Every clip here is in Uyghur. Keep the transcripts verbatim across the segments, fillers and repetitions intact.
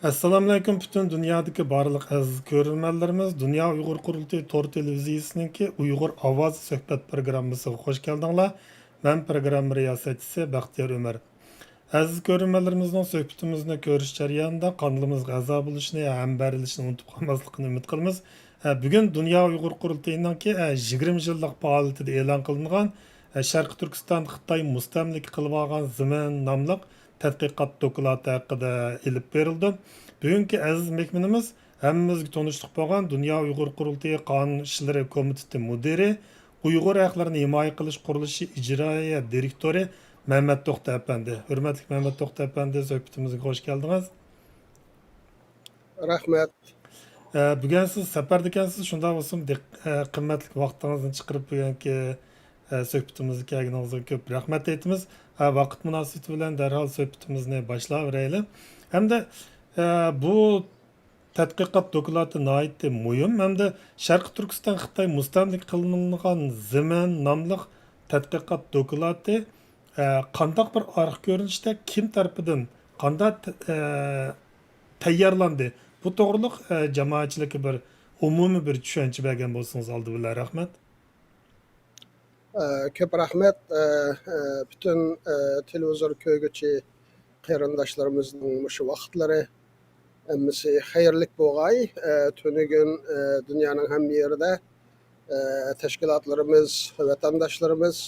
ئەسسالامۇئەلەيكۇم، پۈتۈن دۇنيادىكى بارلىق ئەزىز كۆرۈرمەنلىرىمىز. دۇنيا ئۇيغۇر قۇرۇلتىيى تور تېلېۋىزىيىسىنىڭكى ئۇيغۇر ئاۋازى سۆھبەت پروگراممىسىغا خوش كەلدىڭلار. مەن پروگرامما رىياسەتچىسى بەختىيار ئۆمەر. ئەزىز كۆرۈرمەنلىرىمىزنىڭ سۆھبىتىمىزنى كۆرۈش جەريانىدا قانىلىمىزغا ئەزا بولۇشنى ھەم بەرىلىشىنى ئۇنتۇپ قالماسلىقىنى ئۈمىد قىلىمىز. ھە، بۈگۈن دۇنيا ئۇيغۇر قۇرۇلتىيىنىڭكى، ھە، يىگىرمە يىللىق پائالىيىتىدە ئېلان قىلىنغان، ھە، شەرقىي تۈركىستان خىتاي مۇستەملىكە قىلىۋالغان زېمىن ناملىق تەتقىقات دوكلاتى ھەققىدە ئېلىپ بېرىلىدۇ. بۈگۈنكى ئەزىز مېھمىنىمىز ھەممىمىزگە تونۇشلۇق بولغان دۇنيا ئۇيغۇر قۇرۇلتىيى قانۇن ئىشلىرى كومىتېتى مۇدىرى، ئۇيغۇر ھەقلىرىنى ھىمايە قىلىش قۇرۇلۇشى ئىجرائىيە دىرېكتورى مەمەت توختى ئەپەندى. ھۆرمەتلىك مەمەت توختى ئەپەندى، سۆھبىتىمىزگە خوش كەلدىڭىز. رەھمەت. ئە، بۈگۈن سىز سەپەردىكەنسىز، شۇنداق بولسىمۇ دىق-، ئە، قىممەتلىك ۋاقتىڭىزنى چىقىرىپ بۈگۈنكى، ئە، سۆھبىتىمىزگە كەلگىنىڭىزگە كۆپ رەھمەت ئېيتىمىز. ئە، ۋاقىت مۇناسىۋىتى بىلەن دەرھال سۆھبىتىمىزنى باشلاۋېرەيلى. ھەمدە، ئە، بۇ تەتقىقات دوكلاتى ناھايىتى مۇھىم ھەمدە شەرقىي تۈركىستان خىتاي مۇستەملىكە قىلىنغان زېمىن ناملىق تەتقىقات دوكلاتى، ئە، قانداق بىر ئارقا كۆرۈنۈشتە كىم تەرىپىدىن قانداق، ئە، تەييارلاندى؟ بۇ توغرىلىق، ئە، جامائەتچىلىككە بىر ئومۇمىي بىر چۈشەنچە بەرگەن بولسىڭىز ئالدى بىلەن رەھمەت. ئە، كۆپ رەھمەت. ئە، ئە، پۈتۈن، ئە، تېلېۋىزور كۆرگۈچى قېرىنداشلىرىمىزنىڭ مۇشۇ ۋاقىتلىرى ھەممىسى خەيرلىك بولغاي. ئە، تۈنۈگۈن، ئە، دۇنيانىڭ ھەممە يېرىدە، ئە، تەشكىلاتلىرىمىز، ۋەتەنداشلىرىمىز،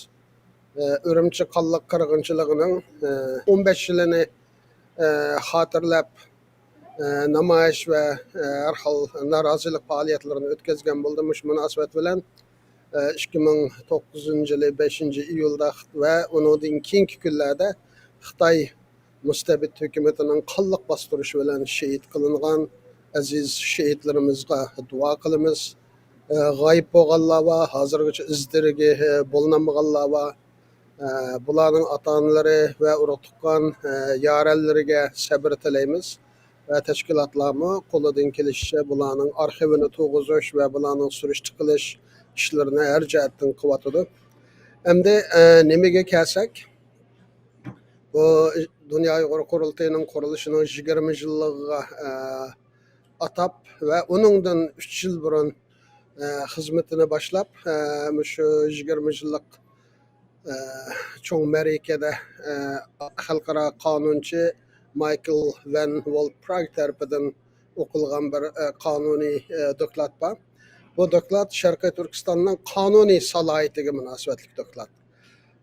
ئە، ئۈرۈمچى قانلىق قىرغىنچىلىقىنىڭ، ئە، ئون بەش يىلىنى، ئە، خاتىرىلەپ، ئە، نامايىش ۋە، ئە، ھەر خىل نارازىلىق پائالىيەتلىرىنى ئۆتكۈزگەن بولدى. مۇشۇ مۇناسىۋەت بىلەن، ئە، ئىككى مىڭ توققۇزىنچى يىلى بەشىنچى ئىيۇلدا ۋە ئۇنىڭدىن كېيىنكى كۈنلەردە خىتاي مۇستەبىت ھۆكۈمىتىنىڭ قانلىق باستۇرۇشى بىلەن شېھىت قىلىنغان ئەزىز شېھىتلىرىمىزغا دۇئا قىلىمىز. ئە، غايىب بولغانلار بار، ھازىرغىچە ئىز دېرىكى، ئە، بولۇنالمىغانلار بار. ئە، بۇلارنىڭ ئاتا-ئانىلىرى ۋە ئۇرۇق-تۇغقان، ئە، يارەنلىرىگە سەبرى تىلەيمىز. ۋە تەشكىلاتلارمۇ قولىدىن كېلىشىچە بۇلارنىڭ ئارخىۋىنى تۇرغۇزۇش ۋە بۇلارنىڭ سۈرۈشتە قىلىش ئىشلىرىنى ھەر جەھەتتىن قىلىۋاتىدۇ. ئەمدى، ئە، نېمىگە كەلسەك، بۇ دۇنيا ئۇيغۇر قۇرۇلتىيىنىڭ قۇرۇلۇشىنىڭ يىگىرمە يىللىقىغا، ئە، ئاتاپ ۋە ئۇنىڭدىن ئۈچ يىل بۇرۇن، ئە، خىزمىتىنى باشلاپ، ئە، مۇشۇ يىگىرمە يىللىق، ئە، چوڭ مەرىكىدە، ئە، خەلقئارا قانۇنچى مايكل ۋەن ۋولت پراگ تەرىپىدىن ئوقۇلغان بىر، ئە، قانۇنىي، ئە، دوكلات بار. بۇ دوكلات شەرقىي تۈركىستاننىڭ قانۇنىي سالاھىيىتىگە مۇناسىۋەتلىك دوكلات.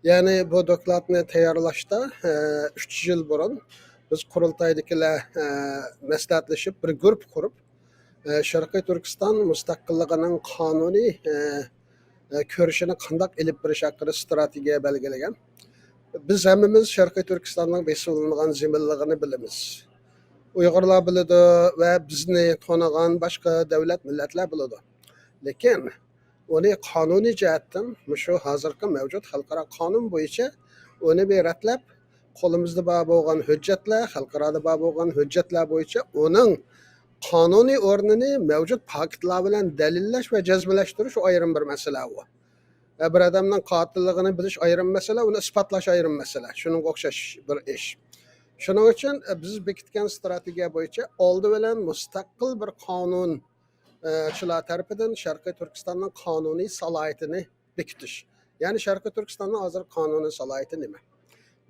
يەنى بۇ دوكلاتنى تەييارلاشتا، ئە، ئۈچ يىل بۇرۇن بىز قۇرۇلتايدىكىلەر، ئە، مەسلىھەتلىشىپ بىر گۇرۇپپا قۇرۇپ، ئە، شەرقىي تۈركىستان مۇستەقىللىقىنىڭ قانۇنىي، ئە، ئە، كۈرىشىنى قانداق ئېلىپ بېرىش ھەققىدە ستراتېگىيە بەلگىلىگەن. بىز ھەممىمىز شەرقىي تۈركىستاننىڭ بېسىۋېلىنغان زېمىنلىقىنى بىلىمىز. ئۇيغۇرلار بىلىدۇ ۋە بىزنى تونۇغان باشقا دۆلەت، مىللەتلەر بىلىدۇ. لېكىن ئۇنى قانۇنىي جەھەتتىن مۇشۇ ھازىرقى مەۋجۇت خەلقئارا قانۇن بويىچە ئۇنى بىر رەتلەپ، قولىمىزدا بار بولغان ھۆججەتلەر، خەلقئارادا بار بولغان ھۆججەتلەر بويىچە ئۇنىڭ قانۇنىي ئورنىنى مەۋجۇت پاكىتلار بىلەن دەلىللەش ۋە جەزملەشتۈرۈش ئۇ ئايرىم بىر مەسىلە ئۇ. ۋە بىر ئادەمنىڭ قاتىللىقىنى بىلىش ئايرىم مەسىلە، ئۇنى ئىسپاتلاش ئايرىم مەسىلە. شۇنىڭغا ئوخشاش بىر ئىش. شۇنىڭ ئۈچۈن، ئە، بىز بېكىتكەن ستراتېگىيە بويىچە ئالدى بىلەن مۇستەقىل بىر قانۇن، ئە، چىلار تەرىپىدىن شەرقىي تۈركىستاننىڭ قانۇنىي سالاھىيىتىنى بېكىتىش. يەنى شەرقىي تۈركىستاننىڭ ھازىر قانۇنىي سالاھىيىتى نېمە؟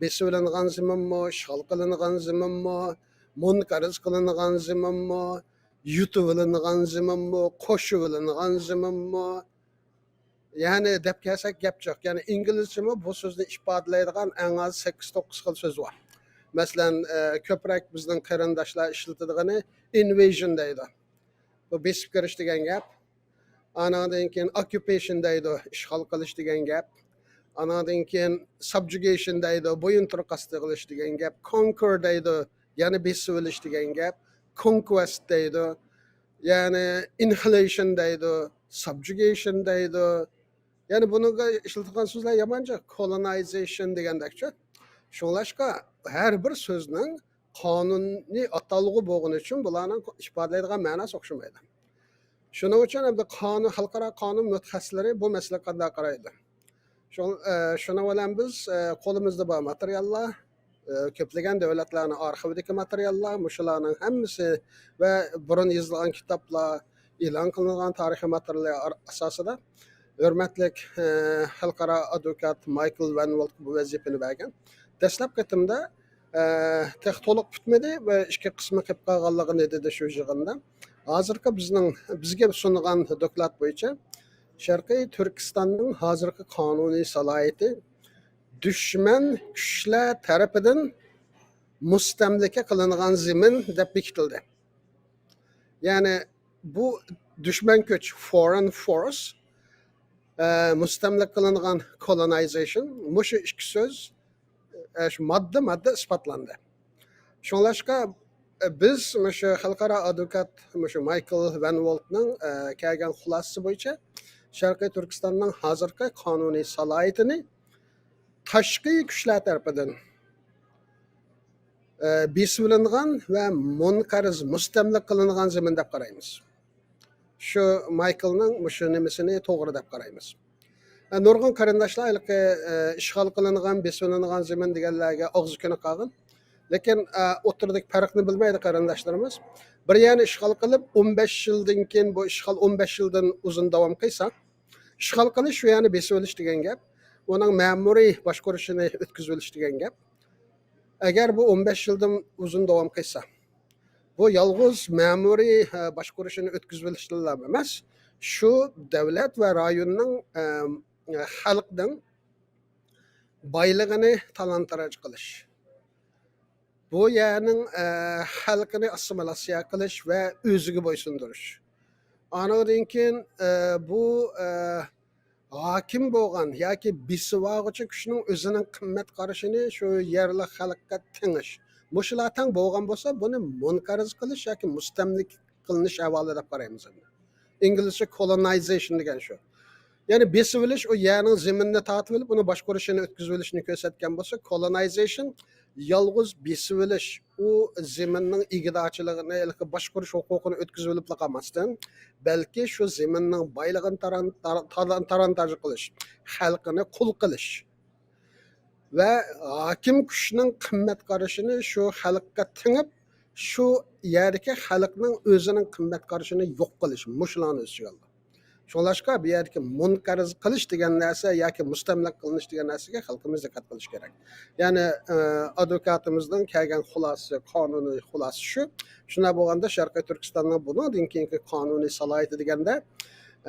بېسىۋېلىنغان زېمىنمۇ، ئىشغال قىلىنغان زېمىنمۇ، مۇنقەرز قىلىنغان زېمىنمۇ، يۇتۇۋېلىنغان زېمىنمۇ، قوشۇۋېلىنغان زېمىنمۇ؟ يەنى دەپ كەلسەك گەپ جىق. يەنى ئىنگلىزچىمۇ بۇ سۆزنى ئىپادىلەيدىغان ئەڭ ئاز سەككىز، توققۇز خىل سۆز بار. مەسىلەن، ئە، كۆپرەك بىزنىڭ قېرىنداشلار ئىشلىتىدىغىنى ئىنۋېيژن دەيدۇ. بۇ بېسىپ كىرىش دېگەن گەپ. ئانىڭدىن كېيىن ئوككۇپېيشن دەيدۇ، ئىشغال قىلىش دېگەن گەپ. ئانىڭدىن كېيىن سابجۇگېيشن دەيدۇ، بويۇنتۇرۇق ئاستىغا ئېلىش دېگەن گەپ. كونكۇر دەيدۇ، يەنى بېسىۋېلىش دېگەن گەپ. كونكۋېست دەيدۇ، يەنى ئىنخلېيشن دەيدۇ، سابجۇگېيشن دەيدۇ. يەنى بۇنىڭغا ئىشلىتىدىغان سۆزلەر يامان جىق، كولونايزېيشن دېگەندەكچۇ. شۇڭلاشقا ھەر بىر سۆزنىڭ قانۇنىي ئاتالغۇ بولغىنى ئۈچۈن بۇلارنىڭ ئىپادىلەيدىغان مەناسى ئوخشىمايدۇ. شۇنىڭ ئۈچۈن ئەمدى قانۇن، خەلقئارا قانۇن مۇتەخەسسىسلىرى بۇ مەسىلىگە قانداق قارايدۇ؟ شۇ، ئە، شۇنىڭ بىلەن بىز، ئە، قولىمىزدا بار ماتېرىياللار، ئە، كۆپلىگەن دۆلەتلەرنىڭ ئارخىۋىدىكى ماتېرىياللار، مۇشۇلارنىڭ ھەممىسى ۋە بۇرۇن يېزىلغان كىتابلار، ئېلان قىلىنغان تارىخىي ماتېرىياللار ئار-، ئاساسىدا ھۆرمەتلىك، ئە، خەلقئارا ئادۋوكات مايكل ۋەن ۋولتقا بۇ ۋەزىپىنى بەرگەن. دەسلەپ قېتىمدا، ئە، تېخى تولۇق پۈتمىدى ۋە ئىككى قىسمى قېلىپ قالغانلىقىنى دېدى شۇ يىغىندا. ھازىرقى بىزنىڭ، بىزگە سۇنغان دوكلات بويىچە شەرقىي تۈركىستاننىڭ ھازىرقى قانۇنىي سالاھىيىتى دۈشمەن كۈچلەر تەرىپىدىن مۇستەملىكە قىلىنغان زېمىن دەپ بېكىتىلدى. يەنى بۇ دۈشمەن كۈچ، foreign force، ئە، مۇستەملىكە قىلىنغان، colonization، مۇشۇ ئىككى سۆز، ئە، شۇ ماددا ماددا ئىسپاتلاندى. شۇڭلاشقا، ئە، بىز مۇشۇ خەلقئارا ئادۋوكات، مۇشۇ مايكل ۋەن ۋولتنىڭ، ئە، كەلگەن خۇلاسىسى بويىچە شەرقىي تۈركىستاننىڭ ھازىرقى قانۇنىي سالاھىيىتىنى تاشقى كۈچلەر تەرىپىدىن، ئە، بېسىۋېلىنغان ۋە مۇنقەرز، مۇستەملىكە قىلىنغان زېمىن دەپ قارايمىز. شۇ مايكلنىڭ مۇشۇ نېمىسىنى توغرا دەپ قارايمىز. ئە، نۇرغۇن قېرىنداشلار ھېلىقى، ئە، ئىشغال قىلىنغان، بېسىۋېلىنغان زېمىن دېگەنلەرگە ئاغزى كۆنۈپ قالغان. لېكىن، ئە، ئوتتۇرىدىكى پەرقنى بىلمەيدۇ قېرىنداشلىرىمىز. بىر يەرنى ئىشغال قىلىپ، ئون بەش يىلدىن كېيىن، بۇ ئىشغال ئون بەش يىلدىن ئۇزۇن داۋام قىلسا، ئىشغال قىلىش شۇ يەرنى بېسىۋېلىش دېگەن گەپ. ئۇنىڭ مەمۇرىي باشقۇرۇشىنى ئۆتكۈزۈۋېلىش دېگەن گەپ. ئەگەر بۇ ئون بەش يىلدىن ئۇزۇن داۋام قىلسا، بۇ يالغۇز مەمۇرىي، ئە، باشقۇرۇشىنى ئۆتكۈزۈۋېلىشلا ئەمەس، شۇ دۆلەت ۋە رايوننىڭ، ئە، خەلقنىڭ بايلىقىنى تالان-تاراج قىلىش، بۇ يەرنىڭ، ئە، خەلقىنى ئاسسىمىلياتسىيە قىلىش ۋە ئۆزىگە بويسۇندۇرۇش. ئانىڭدىن كېيىن، ئە، بۇ، ئە، ھاكىم بولغان ياكى بېسىۋالغۇچى كۈچنىڭ ئۆزىنىڭ قىممەت قارىشىنى شۇ يەرلىك خەلققە تېڭىش. مۇشۇلار تەڭ بولغان بولسا، بۇنى مۇنقەرز قىلىش ياكى مۇستەملىكە قىلىنىش ئەھۋالى دەپ قارايمىز ئەمدى. ئىنگلىزچە colonization دېگەن شۇ. يەنى بېسىۋېلىش، ئۇ يەرنىڭ زېمىنىنى تارتىۋېلىپ، ئۇنى باشقۇرۇشىنى ئۆتكۈزۈۋېلىشنى كۆرسەتكەن بولسا، colonization، يالغۇز بېسىۋېلىش، ئۇ زېمىننىڭ ئىگىدارچىلىقىنى، ھېلىقى باشقۇرۇش ھوقۇقىنى ئۆتكۈزۈۋېلىپلا قالماستىن، بەلكى شۇ زېمىننىڭ بايلىقىنى تاران-، تار-، تالان-، تاران-تاراج قىلىش، خەلقىنى قۇل قىلىش ۋە ھاكىم كۈچنىڭ قىممەت قارىشىنى شۇ خەلققە تېڭىپ، شۇ يەردىكى خەلقنىڭ ئۆزىنىڭ قىممەت قارىشىنى يوق قىلىش، مۇشۇلارنى ئۆز ئىچىگە ئالىدۇ. شۇڭلاشقا بۇ يەردىكى مۇنقەرز قىلىش دېگەن نەرسە ياكى مۇستەملىكە قىلىنىش دېگەن نەرسىگە خەلقىمىز دىققەت قىلىشى كېرەك. يەنى، ئە، ئادۋوكاتىمىزنىڭ كەلگەن خۇلاسىسى، قانۇنىي خۇلاسىسى شۇ. شۇنداق بولغاندا شەرقىي تۈركىستاننىڭ بۇنىڭدىن كېيىنكى قانۇنىي سالاھىيىتى دېگەندە،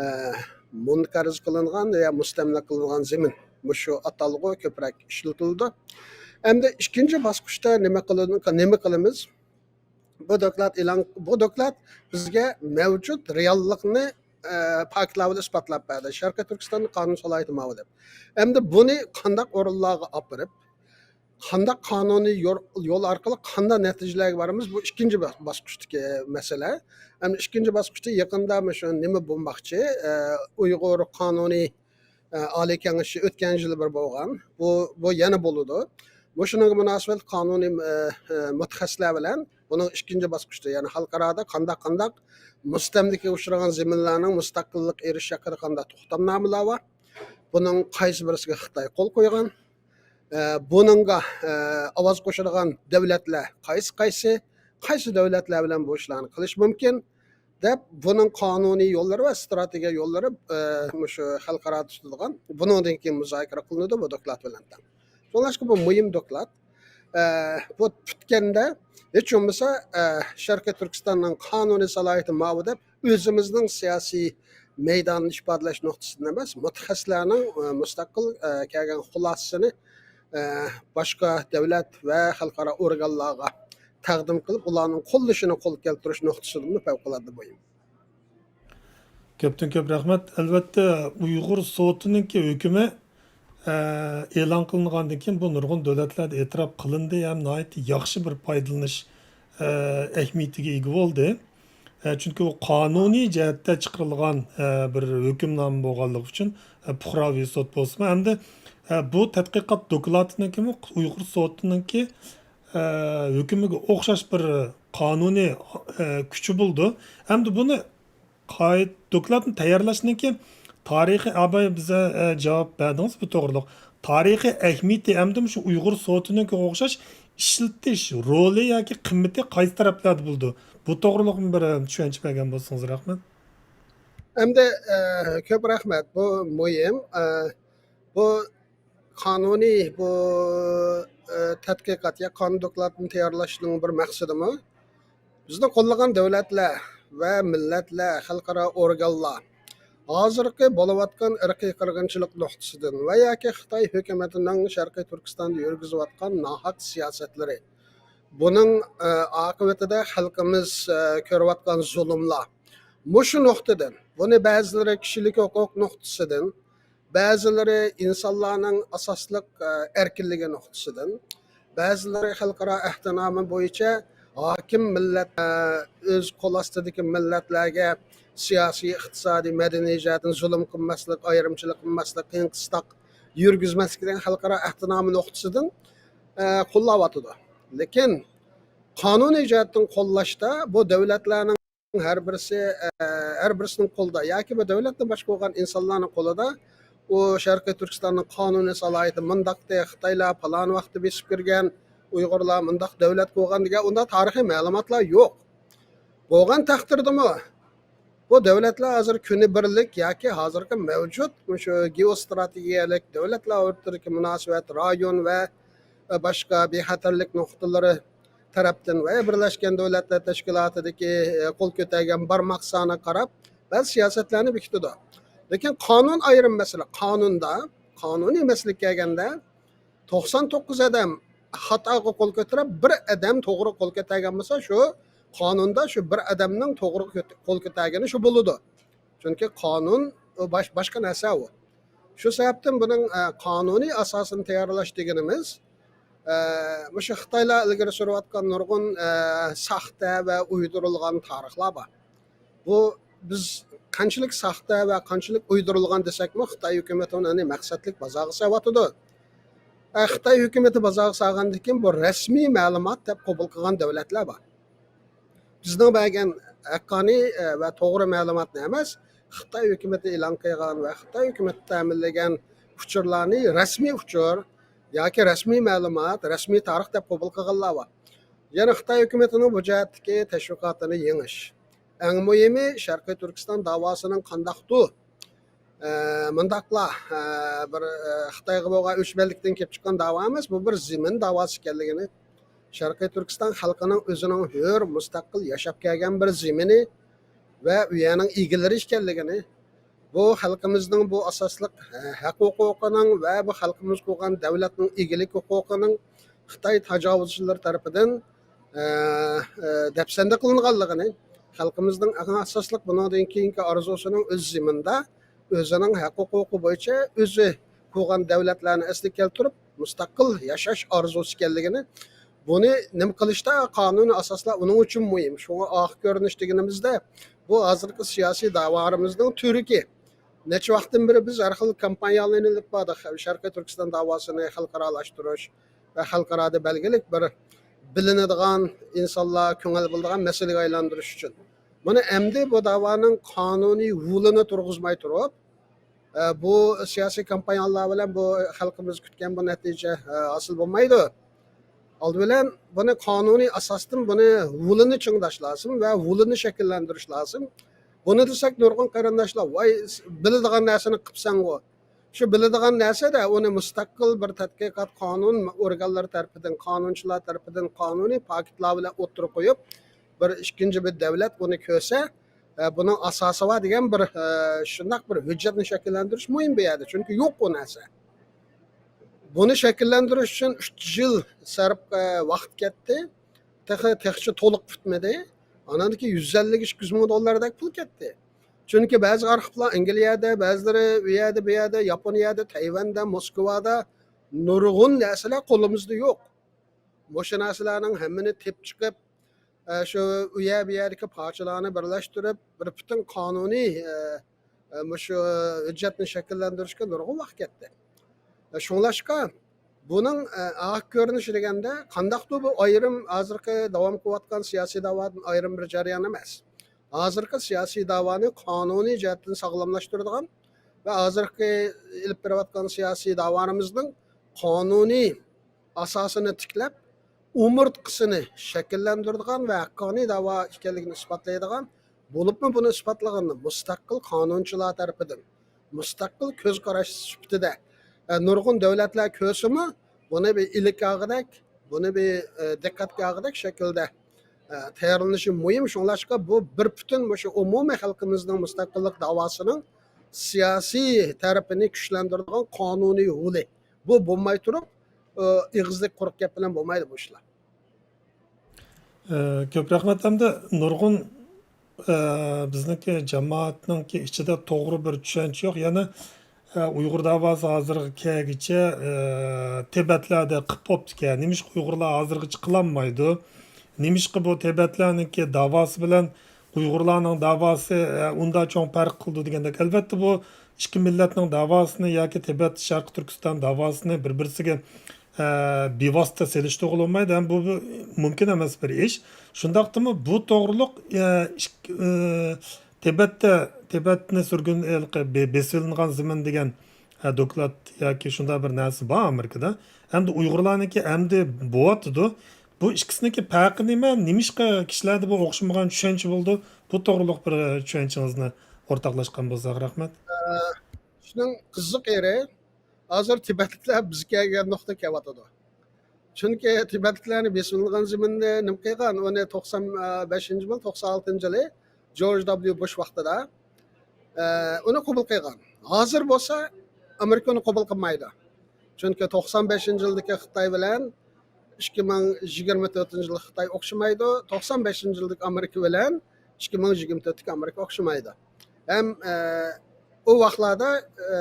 ئە، مۇنقەرز قىلىنغان يا مۇستەملىكە قىلىنغان زېمىن، مۇشۇ ئاتالغۇ كۆپرەك ئىشلىتىلىدۇ. ئەمدى ئىككىنچى باسقۇچتا نېمە قىلىن-، نېمە قىلىمىز؟ بۇ دوكلات ئېلان، بۇ دوكلات بىزگە مەۋجۇت رېئاللىقنى، ئە، پاكىتلار بىلەن ئىسپاتلاپ بەردى. شەرقىي تۈركىستاندا قانۇن سالاھىيىتى ماۋۇ دەپ. ئەمدى بۇنى قانداق ئورۇنلارغا ئاپىرىپ، قانداق قانۇنىي يور-، يول ئارقىلىق قانداق نەتىجىلەرگە بارىمىز، بۇ ئىككىنچى با-، باسقۇچتىكى مەسىلە. ئەمدى ئىككىنچى باسقۇچتا يېقىندا مۇشۇ نېمە بولماقچى، ئە، ئۇيغۇر قانۇنىي ئە، ئالىي كېڭىشى ئۆتكەن يىلى بىر بولغان. بۇ، بۇ يەنە بولىدۇ. مۇشۇنىڭغا مۇناسىۋەتلىك قانۇنىي، ئە، ئە، مۇتەخەسسىسلەر بىلەن بۇنىڭ ئىككىنچى باسقۇچتا، يەنى خەلقئارادا قانداق، قانداق مۇستەملىكىگە ئۇچرىغان زېمىنلارنىڭ مۇستەقىللىققا ئېرىشىش ھەققىدە قانداق توختامنامىلەر بار، بۇنىڭ قايسى بىرسىگە خىتاي قول قويغان، ئە، بۇنىڭغا، ئە، ئاۋاز قوشىدىغان دۆلەتلەر قايسى، قايسى، قايسى دۆلەتلەر بىلەن بۇ ئىشلارنى قىلىش مۇمكىن، دەپ، بۇنىڭ قانۇنىي يوللىرى ۋە ئىستراتېگىيە يوللىرى، ئە، مۇشۇ خەلقئارادا تۇتۇلغان. بۇنىڭدىن كېيىن مۇزاكىرە قىلىنىدۇ بۇ دوكلات بىلەن تەڭ. شۇڭلاشقا بۇ مۇھىم دوكلات. ئە، بۇ پۈتكەندە، ھېچ بولمىسا، ئە، شەرقىي تۈركىستاننىڭ قانۇنىي سالاھىيىتى ماۋۇ دەپ، ئۆزىمىزنىڭ سىياسىي مەيدانىنى ئىپادىلەش نۇقتىسىدىن ئەمەس، مۇتەخەسسىسلەرنىڭ، ئە، مۇستەقىل، ئە، كەلگەن خۇلاسىسىنى، ئە، باشقا دۆلەت ۋە خەلقئارا ئورگانلارغا تەقدىم قىلىپ، ئۇلارنىڭ قوللىشىنى قولغا كەلتۈرۈش نۇقتىسىدىنمۇ پەۋقۇلئاددە مۇھىم. كۆپتىن كۆپ رەھمەت. ئەلۋەتتە، ئۇيغۇر سوتىنىڭكى ھۆكمى، ئە، ئېلان قىلىنغاندىن كېيىن، بۇ نۇرغۇن دۆلەتلەردە ئېتىراپ قىلىندى ھەم ناھايىتى ياخشى بىر پايدىلىنىش، ئە، ئەھمىيىتىگە ئىگە بولدى. ئە، چۈنكى ئۇ قانۇنىي جەھەتتە چىقىرىلغان، ئە، بىر ھۆكۈمنامە بولغانلىقى ئۈچۈن، ئە، پۇقراۋى سوت بولسىمۇ، ھەمدە، ئە، بۇ تەتقىقات دوكلاتىنىڭكىمۇ ئۇيغۇر سوتىنىڭكى، ئە، ھۆكمىگە ئوخشاش بىر قانۇنىي، ئە، كۈچى بولىدۇ. ھەمدە بۇنى قايت-، دوكلاتنى تەييارلاشنىڭكى تارىخىي، ئاباي بىزگە، ئە، جاۋاب بەردىڭىز بۇ توغرىلىق. تارىخىي ئەھمىيىتى ھەمدە شۇ ئۇيغۇر سوتىنىڭكىگە ئوخشاش ئىشلىتىش رولى ياكى قىممىتى قايسى تەرەپلەردە بولىدۇ؟ بۇ توغرۇلۇقمۇ بىر چۈشەنچە بەرگەن بولسىڭىز، رەھمەت. ئەمدى ئە، كۆپ رەھمەت. بۇ مۇھىم. ئە، بۇ قانۇنىي، بۇ ئە، تەتقىقات يا قانۇن دوكلاتىنى تەييارلاشنىڭ بىر مەقسىتىمۇ، بىزنى قوللىغان دۆلەتلەر ۋە مىللەتلەر، خەلقئارا ئورگانلار ھازىرقى بولۇۋاتقان ئىرقىي قىرغىنچىلىق نۇقتىسىدىن ۋە ياكى خىتاي ھۆكۈمىتىنىڭ شەرقىي تۈركىستاندا يۈرگۈزۈۋاتقان ناھەق سىياسەتلىرى، بۇنىڭ ئە، ئاقىۋىتىدە خەلقىمىز ئە، كۆرۈۋاتقان زۇلۇملار، مۇشۇ نۇقتىدىن، بۇنى بەزىلىرى كىشىلىك ھوقۇق نۇقتىسىدىن، بەزىلىرى ئىنسانلارنىڭ ئاساسلىق ئە، ئەركىنلىكى نۇقتىسىدىن، بەزىلىرى خەلقئارا ئەھدىنامە بويىچە ھاكىم مىللەت ئە، ئۆز قول ئاستىدىكى مىللەتلەرگە سىياسىي، ئىقتىسادىي، مەدەنىي جەھەتتىن زۇلۇم قىلماسلىق، ئايرىمچىلىق قىلماسلىق، قىيىن قىستاق يۈرگۈزمەسلىك دېگەن خەلقئارا ئەھدىنامە نۇقتىسىدىن ئە، قوللاۋاتىدۇ. لېكىن قانۇنىي جەھەتتىن قوللاشتا بۇ دۆلەتلەرنىڭ ھەر بىرسى، ئە، ھەر بىرسىنىڭ قولىدا ياكى بۇ دۆلەتتىن باشقا بولغان ئىنسانلارنىڭ قولىدا ئۇ شەرقىي تۈركىستاننىڭ قانۇنىي سالاھىيىتى مۇنداقتى، خىتايلار پالان ۋاقىتتا بېسىپ كىرگەن، ئۇيغۇرلار مۇنداق دۆلەت قۇرغان دېگەن ئۇنداق تارىخىي مەلۇماتلار يوق. بولغان تەقدىردىمۇ بۇ دۆلەتلەر ھازىر كۈنى بىرلىك ياكى ھازىرقى مەۋجۇت مۇشۇ گېئوستراتېگىيەلىك دۆلەتلەر ئوتتۇرىدىكى مۇناسىۋەت، رايون ۋە باشقا بىخەتەرلىك نۇقتىلىرى تەرەپتىن ۋە بىرلەشكەن دۆلەتلەر تەشكىلاتىدىكى قول كۆتەرگەن بارماق سانىغا قاراپ بەزى سىياسەتلەرنى بېكىتىدۇ. لېكىن قانۇن ئايرىم مەسىلە. قانۇندا، قانۇنىي مەسىلىگە كەلگەندە، توقسان توققۇز ئادەم خاتاغا قول كۆتۈرۈپ، بىر ئادەم توغرا قول كۆتەرگەن بولسا، شۇ قانۇندا شۇ بىر ئادەمنىڭ توغرا كۆت-، قول كۆتەرگىنى شۇ بولىدۇ. چۈنكى قانۇن ئۇ باش-، باشقا نەرسە ئۇ. شۇ سەۋەبتىن بۇنىڭ ئە، قانۇنىي ئاساسىنى تەييارلاش دېگىنىمىز، ئە، مۇشۇ خىتايلار ئىلگىرى سۈرۈۋاتقان نۇرغۇن ئە، ساختا ۋە ئۇيدۇرۇلغان تارىخلار بار. بۇ بىز قانچىلىك ساختا ۋە قانچىلىك ئۇيدۇرۇلغان دېسەكمۇ، خىتاي ھۆكۈمىتى ئۇنى مەقسەتلىك بازارغا سېلىۋاتىدۇ. ئە، خىتاي ھۆكۈمىتى بازارغا سالغاندىن كېيىن بۇ رەسمىي مەلۇمات دەپ قوبۇل قىلغان دۆلەتلەر بار. بىزنىڭ بەرگەن ھەققانىي ئە، ۋە توغرا مەلۇماتنى ئەمەس، خىتاي ھۆكۈمىتى ئېلان قىلغان ۋە خىتاي ھۆكۈمىتى تەمىنلىگەن ئۇچۇرلارنى رەسمىي ئۇچۇر ياكى رەسمىي مەلۇمات، رەسمىي تارىخ دەپ قوبۇل قىلغانلار بار. يەنە خىتاي ھۆكۈمىتىنىڭ بۇ جەھەتتىكى تەشۋىقاتىنى يېڭىش. ئەڭ مۇھىمى، شەرقىي تۈركىستان داۋاسىنىڭ قانداقتۇر ئە، مۇنداقلا، ئە، بىر ئە، خىتايغا بولغان ئۆچمەنلىكتىن كېلىپ چىققان داۋا ئەمەس، بۇ بىر زېمىن داۋاسى ئىكەنلىكىنى، شەرقىي تۈركىستان خەلقىنىڭ ئۆزىنىڭ ھۆر، مۇستەقىل ياشاپ كەلگەن بىر زېمىنى ۋە ئۇ يەرنىڭ ئىگىلىرى ئىكەنلىكىنى، بۇ خەلقىمىزنىڭ بۇ ئاساسلىق ئە، ھەق ھوقۇقىنىڭ ۋە بۇ خەلقىمىز قۇرغان دەۋلەتنىڭ ئىگىلىك ھوقۇقىنىڭ خىتاي تاجاۋۇزچىلىرى تەرىپىدىن ئە، ئە، دەپسەندە قىلىنغانلىقىنى، خەلقىمىزنىڭ ئەڭ ئاساسلىق بۇنىڭدىن كېيىنكى ئارزۇسىنىڭ ئۆز زېمىنىدا ئۆزىنىڭ ھەق ھوقۇقى بويىچە ئۆزى قۇرغان دەۋلەتلەرنى ئەسلىگە كەلتۈرۈپ، مۇستەقىل ياشاش ئارزۇسى ئىكەنلىكىنى، بۇنى نېمە قىلىشتا قانۇنىي ئاساسلار ئۇنىڭ ئۈچۈن مۇھىم. شۇڭا ئاق كۆرۈنۈش دېگىنىمىزدە، بۇ ھازىرقى سىياسىي داۋالىرىمىزنىڭ تۈۋرۈكى. نەچچە ۋاقىتتىن بېرى بىز ھەر خىل كامپانىيەلەرنى ئېلىپ باردۇق. شەرقىي تۈركىستان داۋاسىنى خەلقئارالاشتۇرۇش ۋە خەلقئارادا بەلگىلىك بىر بىلىنىدىغان ئىنسانلار كۆڭۈل بۆلىدىغان مەسىلىگە ئايلاندۇرۇش ئۈچۈن. مانا ئەمدى بۇ داۋانىڭ قانۇنىي ھولىنى تۇرغۇزماي تۇرۇپ، ئە، بۇ سىياسىي كامپانىيالار بىلەن بۇ خەلقىمىز كۈتكەن بۇ نەتىجە، ئە، ھاسىل بولمايدۇ. ئالدى بىلەن بۇنى قانۇنىي ئاساستىن بۇنى ھولىنى چىڭداش لازىم ۋە ھولىنى شەكىللەندۈرۈش لازىم. بۇنى دېسەك نۇرغۇن قېرىنداشلار، ۋاي، بىلىدىغان نەرسىنى قىپسەنغۇ. شۇ بىلىدىغان نەرسىدە ئۇنى مۇستەقىل بىر تەتقىقات قانۇن ئورگانلىرى تەرىپىدىن، قانۇنچىلار تەرىپىدىن قانۇنىي پاكىتلار بىلەن ئوتتۇرىغا قويۇپ، بىر ئىككىنچى بىر دەۋلەت بۇنى كۆرسە، ئە، بۇنىڭ ئاساسى بار دېگەن بىر، ئە، شۇنداق بىر ھۆججەتنى شەكىللەندۈرۈش مۇھىم بۇ يەردە. چۈنكى يوق ئۇ نەرسە. بۇنى شەكىللەندۈرۈش ئۈچۈن ئۈچ يىل سەرپ، ئە، ۋاقىت كەتتى. تېخى، تېخىچە تولۇق پۈتمىدى. ئانىڭدىن كېيىن يۈز ئەللىك، ئىككى يۈز مىڭ دوللاردەك پۇل كەتتى. چۈنكى بەزى ئارخىپلار ئەنگلىيەدە، بەزىلىرى ئۇ يەردە، بۇ يەردە، ياپونىيەدە، تەيۋەندە، موسكۋادا نۇرغۇن نەرسىلەر قولىمىزدا يوق. مۇشۇ نەرسىلەرنىڭ ھەممىنى تېپىپ چىقىپ، ئە، شۇ ئۇ يەر، بۇ يەردىكى پارچىلارنى بىرلەشتۈرۈپ، بىر پۈتۈن قانۇنىي، ئە، ئە، مۇشۇ ھۆججەتنى شەكىللەندۈرۈشكە نۇرغۇن ۋاقىت كەتتى. ئە، شۇڭلاشقا بۇنىڭ، ئە، ئاق كۆرۈنۈشى دېگەندە قانداقتۇر بۇ ئايرىم ھازىرقى داۋام قىلىۋاتقان سىياسىي داۋادىن ئايرىم بىر جەريان ئەمەس. ھازىرقى سىياسىي داۋانى قانۇنىي جەھەتتىن ساغلاملاشتۇرىدىغان ۋە ھازىرقى ئېلىپ بېرىۋاتقان سىياسىي داۋالىرىمىزنىڭ قانۇنىي ئاساسىنى تىكلەپ، ئومۇرتقىسىنى شەكىللەندۈرىدىغان ۋە ھەققانىي دەۋا ئىكەنلىكىنى ئىسپاتلايدىغان، بولۇپمۇ بۇنى ئىسپاتلىغاندا مۇستەقىل قانۇنچىلار تەرىپىدىن، مۇستەقىل كۆز قاراش سۈپىتىدە، ئە، نۇرغۇن دۆلەتلەر كۆرسىمۇ، بۇنى بىر ئىلىك ئالغۇدەك، بۇنى بىر، ئە، دىققەتكە ئالغۇدەك شەكىلدە، ئە، تەييارلىنىشى مۇھىم. شۇڭلاشقا بۇ بىر پۈتۈن مۇشۇ ئومۇمىي خەلقىمىزنىڭ مۇستەقىللىق داۋاسىنىڭ سىياسىي تەرىپىنى كۈچلەندۈرىدىغان قانۇنىي ھولى. بۇ بولماي تۇرۇپ، ئە، ئېغىزدىكى قۇرۇق گەپ بىلەن بولمايدۇ بۇ ئىشلار. ئە، كۆپ رەھمەت. ئەمدى نۇرغۇن، ئە، بىزنىڭكى جامائەتنىڭكى ئىچىدە توغرا بىر چۈشەنچە يوق. يەنە، ئە، ئۇيغۇر داۋاسى ھازىرغا كەلگىچە، ئە، تىبەتلەردە قىپ بوپتىكەن. نېمىشقا ئۇيغۇرلار ھازىرغىچە قىلالمايدۇ؟ نېمىشقا بۇ تىبەتلەرنىڭكى داۋاسى بىلەن ئۇيغۇرلارنىڭ داۋاسى، ئە، ئۇنداق چوڭ پەرق قىلىدۇ دېگەندەك؟ ئەلۋەتتە، بۇ ئىككى مىللەتنىڭ داۋاسىنى ياكى تىبەت شەرقىي تۈركىستان داۋاسىنى بىر-بىرسىگە، ئە، بىۋاسىتە سېلىشتۇرغىلى بولمايدۇ ھەم بۇ، بۇ مۇمكىن ئەمەس بىر ئىش. شۇنداقتىمۇ بۇ توغرۇلۇق، ئە، ئىك-، ئە، تىبەتتە، تىبەتنى سۈرگۈن، ھېلىقى بې-، بېسىۋېلىنغان زېمىن دېگەن، ئە، دوكلات ياكى شۇنداق بىر نەرسە بار ئامېرىكىدا. ئەمدى ئۇيغۇرلارنىڭكى ئەمدى بوۋاتىدۇ. بۇ ئىككىسىنىڭكى پەرقى نېمە؟ نېمىشقا كىشىلەردە بۇ ئوخشىمىغان چۈشەنچە بولىدۇ؟ بۇ توغرۇلۇق بىر چۈشەنچىڭىزنى ئورتاقلاشقان بولساق رەھمەت. ئە، شۇنىڭ قىزىق يېرى، ھازىر تىبەتلىكلەر بىز كەلگەن نۇقتا كېلىۋاتىدۇ. چۈنكى تىبەتلىكلەرنى بېسىۋېلىنغان زېمىننى نېمە قىلغان؟ ئۇنى توقسان بەشىنچى يىل، توقسان ئالتىنچى يىلى جورج دابليۇ بۇش ۋاقتىدا، ئە، ئۇنى قوبۇل قىلغان. ھازىر بولسا ئامېرىكا ئۇنى قوبۇل قىلمايدۇ. چۈنكى توقسان بەشىنچى يىلدىكى خىتاي بىلەن ئىككى مىڭ يىگىرمە تۆتىنچى يىللىق خىتاي ئوخشىمايدۇ. توقسان بەشىنچى يىللىق ئامېرىكا بىلەن ئىككى مىڭ يىگىرمە تۆتتىكى ئامېرىكا ئوخشىمايدۇ. ھەم، ئە، ئۇ ۋاقىتلاردا، ئە،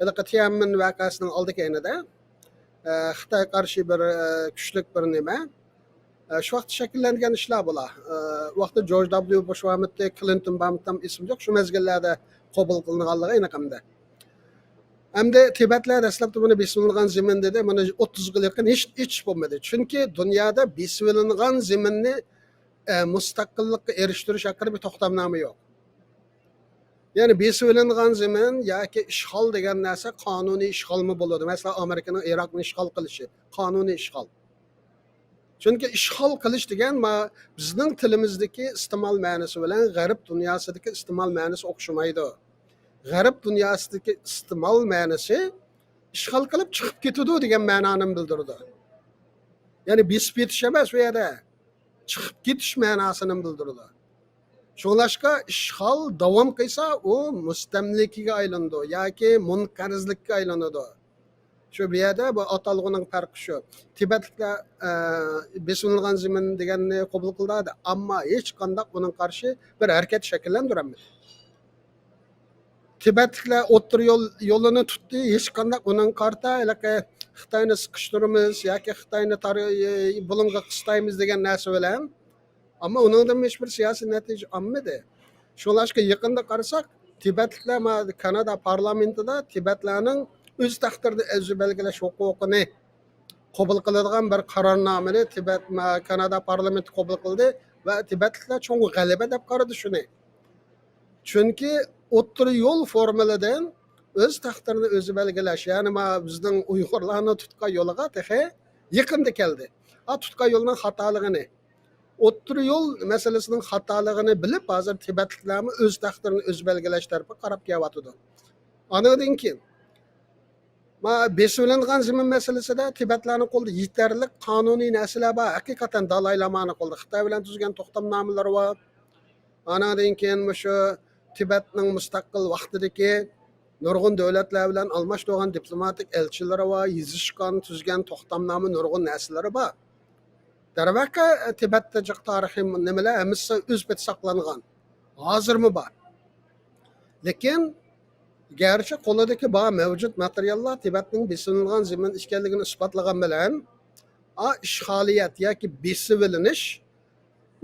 ھېلىقى تيەنئەنمېن ۋەقەسىنىڭ ئالدى كەينىدە، ئە، خىتايغا قارشى بىر، ئە، كۈچلۈك بىر نېمە، ئە، شۇ ۋاقىتتا شەكىللەنگەن ئىشلار بۇلار. ئە، ئۇ ۋاقىتتا جورج دابليۇ بۇش بارمىدى، كلىنتون بارمىدى، تام ئېسىمدە يوق. شۇ مەزگىللەردە قوبۇل قىلىنغانلىقى ئېنىق ئەمدى. ئەمدى تىبەتلەر دەسلەپتە بۇنى بېسىۋېلىنغان زېمىن دېدى. مانا ئوتتۇزغا يېقىن ھېچ، ھېچ بولمىدى. چۈنكى دۇنيادا بېسىۋېلىنغان زېمىننى، ئە، مۇستەقىللىققا ئېرىشتۈرۈش ھەققىدە بىر توختامنامە يوق. يەنى بېسىۋېلىنغان زېمىن ياكى ئىشغال دېگەن نەرسە قانۇنىي ئىشغالمۇ بولىدۇ. مەسىلەن، ئامېرىكىنىڭ ئىراقنى ئىشغال قىلىشى، قانۇنىي ئىشغال. چۈنكى ئىشغال قىلىش دېگەن ما-، بىزنىڭ تىلىمىزدىكى ئىستېمال مەنىسى بىلەن غەرب دۇنياسىدىكى ئىستېمال مەنىسى ئوخشىمايدۇ. غەرب دۇنياسىدىكى ئىستېمال مەنىسى ئىشغال قىلىپ چىقىپ كېتىدۇ دېگەن مەنانى بىلدۈرىدۇ. يەنى بېسىپ كېتىش ئەمەس ئۇ يەردە. چىقىپ كېتىش مەناسىنى بىلدۈرىدۇ. شۇڭلاشقا ئىشغال داۋام قىلسا، ئۇ مۇستەملىكىگە ئايلىنىدۇ ياكى مۇنقەرزلىككە ئايلىنىدۇ. شۇ بۇ يەردە بۇ ئاتالغۇنىڭ پەرقى شۇ. تىبەتلىكلەر، ئە، بېسىۋېلىنغان زېمىن دېگەننى قوبۇل قىلدى، ئەمما ھېچقانداق ئۇنىڭ قارشى بىر ھەرىكەت شەكىللەندۈرەلمىدى. تىبەتلىكلەر ئوتتۇرا يول، يولىنى تۇتتى، ھېچقانداق ئۇنىڭ قارىتا ھېلىقى خىتاينى سىقىشتۇرىمىز ياكى خىتاينى تار-، بۇلۇڭغا قىستايمىز دېگەن نەرسە بىلەن. ئەمما ئۇنىڭدىن ھېچبىر سىياسىي نەتىجە ئالمىدى. شۇڭلاشقا يېقىندا قارىساق، تىبەتلىكلەر ما-، كانادا پارلامېنتىدا تىبەتلەرنىڭ ئۆز تەقدىرىنى ئۆزى بەلگىلەش ھوقۇقىنى قوبۇل قىلىدىغان بىر قارارنامىنى تىبەت، ما-، كانادا پارلامېنتى قوبۇل قىلدى ۋە تىبەتلىكلەر چوڭ غەلىبە دەپ قارىدى شۇنى. چۈنكى ئوتتۇرا يول فورمۇلىدىن ئۆز تەقدىرىنى ئۆزى بەلگىلەش، يەنى ما بىزنىڭ ئۇيغۇرلارنىڭ تۇتقان يولىغا تېخى يېقىندا كەلدى. ھا، تۇتقان يولنىڭ خاتالىقىنى، ئوتتۇرا يول مەسىلىسىنىڭ خاتالىقىنى بىلىپ، ھازىر تىبەتلىكلەرمۇ ئۆز تەقدىرىنى ئۆزى بەلگىلەش تەرىپىگە قاراپ كېلىۋاتىدۇ. ئانىڭدىن كېيىن، ما، بېسىۋېلىنغان زېمىن مەسىلىسىدە تىبەتلەرنىڭ قولىدا يېتەرلىك قانۇنىي نەرسىلەر بار. ھەقىقەتەن دالاي لامانىڭ قولىدا خىتاي بىلەن تۈزگەن توختامنامىلىرى بار. ئانىڭدىن كېيىن مۇشۇ تىبەتنىڭ مۇستەقىل ۋاقتىدىكى نۇرغۇن دۆلەتلەر بىلەن ئالماشتۇرغان دىپلوماتىك ئەلچىلىرى بار، يېزىشقان، تۈزگەن توختامنامە نۇرغۇن نەرسىلىرى بار. دەرۋەقە، تىبەتتە جىق تارىخىي نېمىلەر ھەممىسى ئۆز پېتى ساقلانغان. ھازىرمۇ بار. لېكىن گەرچە قولىدىكى بار مەۋجۇت ماتېرىياللار تىبەتنىڭ بېسىۋېلىنغان زېمىن ئىكەنلىكىنى ئىسپاتلىغان بىلەن، ئا، ئىشغالىيەت ياكى بېسىۋېلىنىش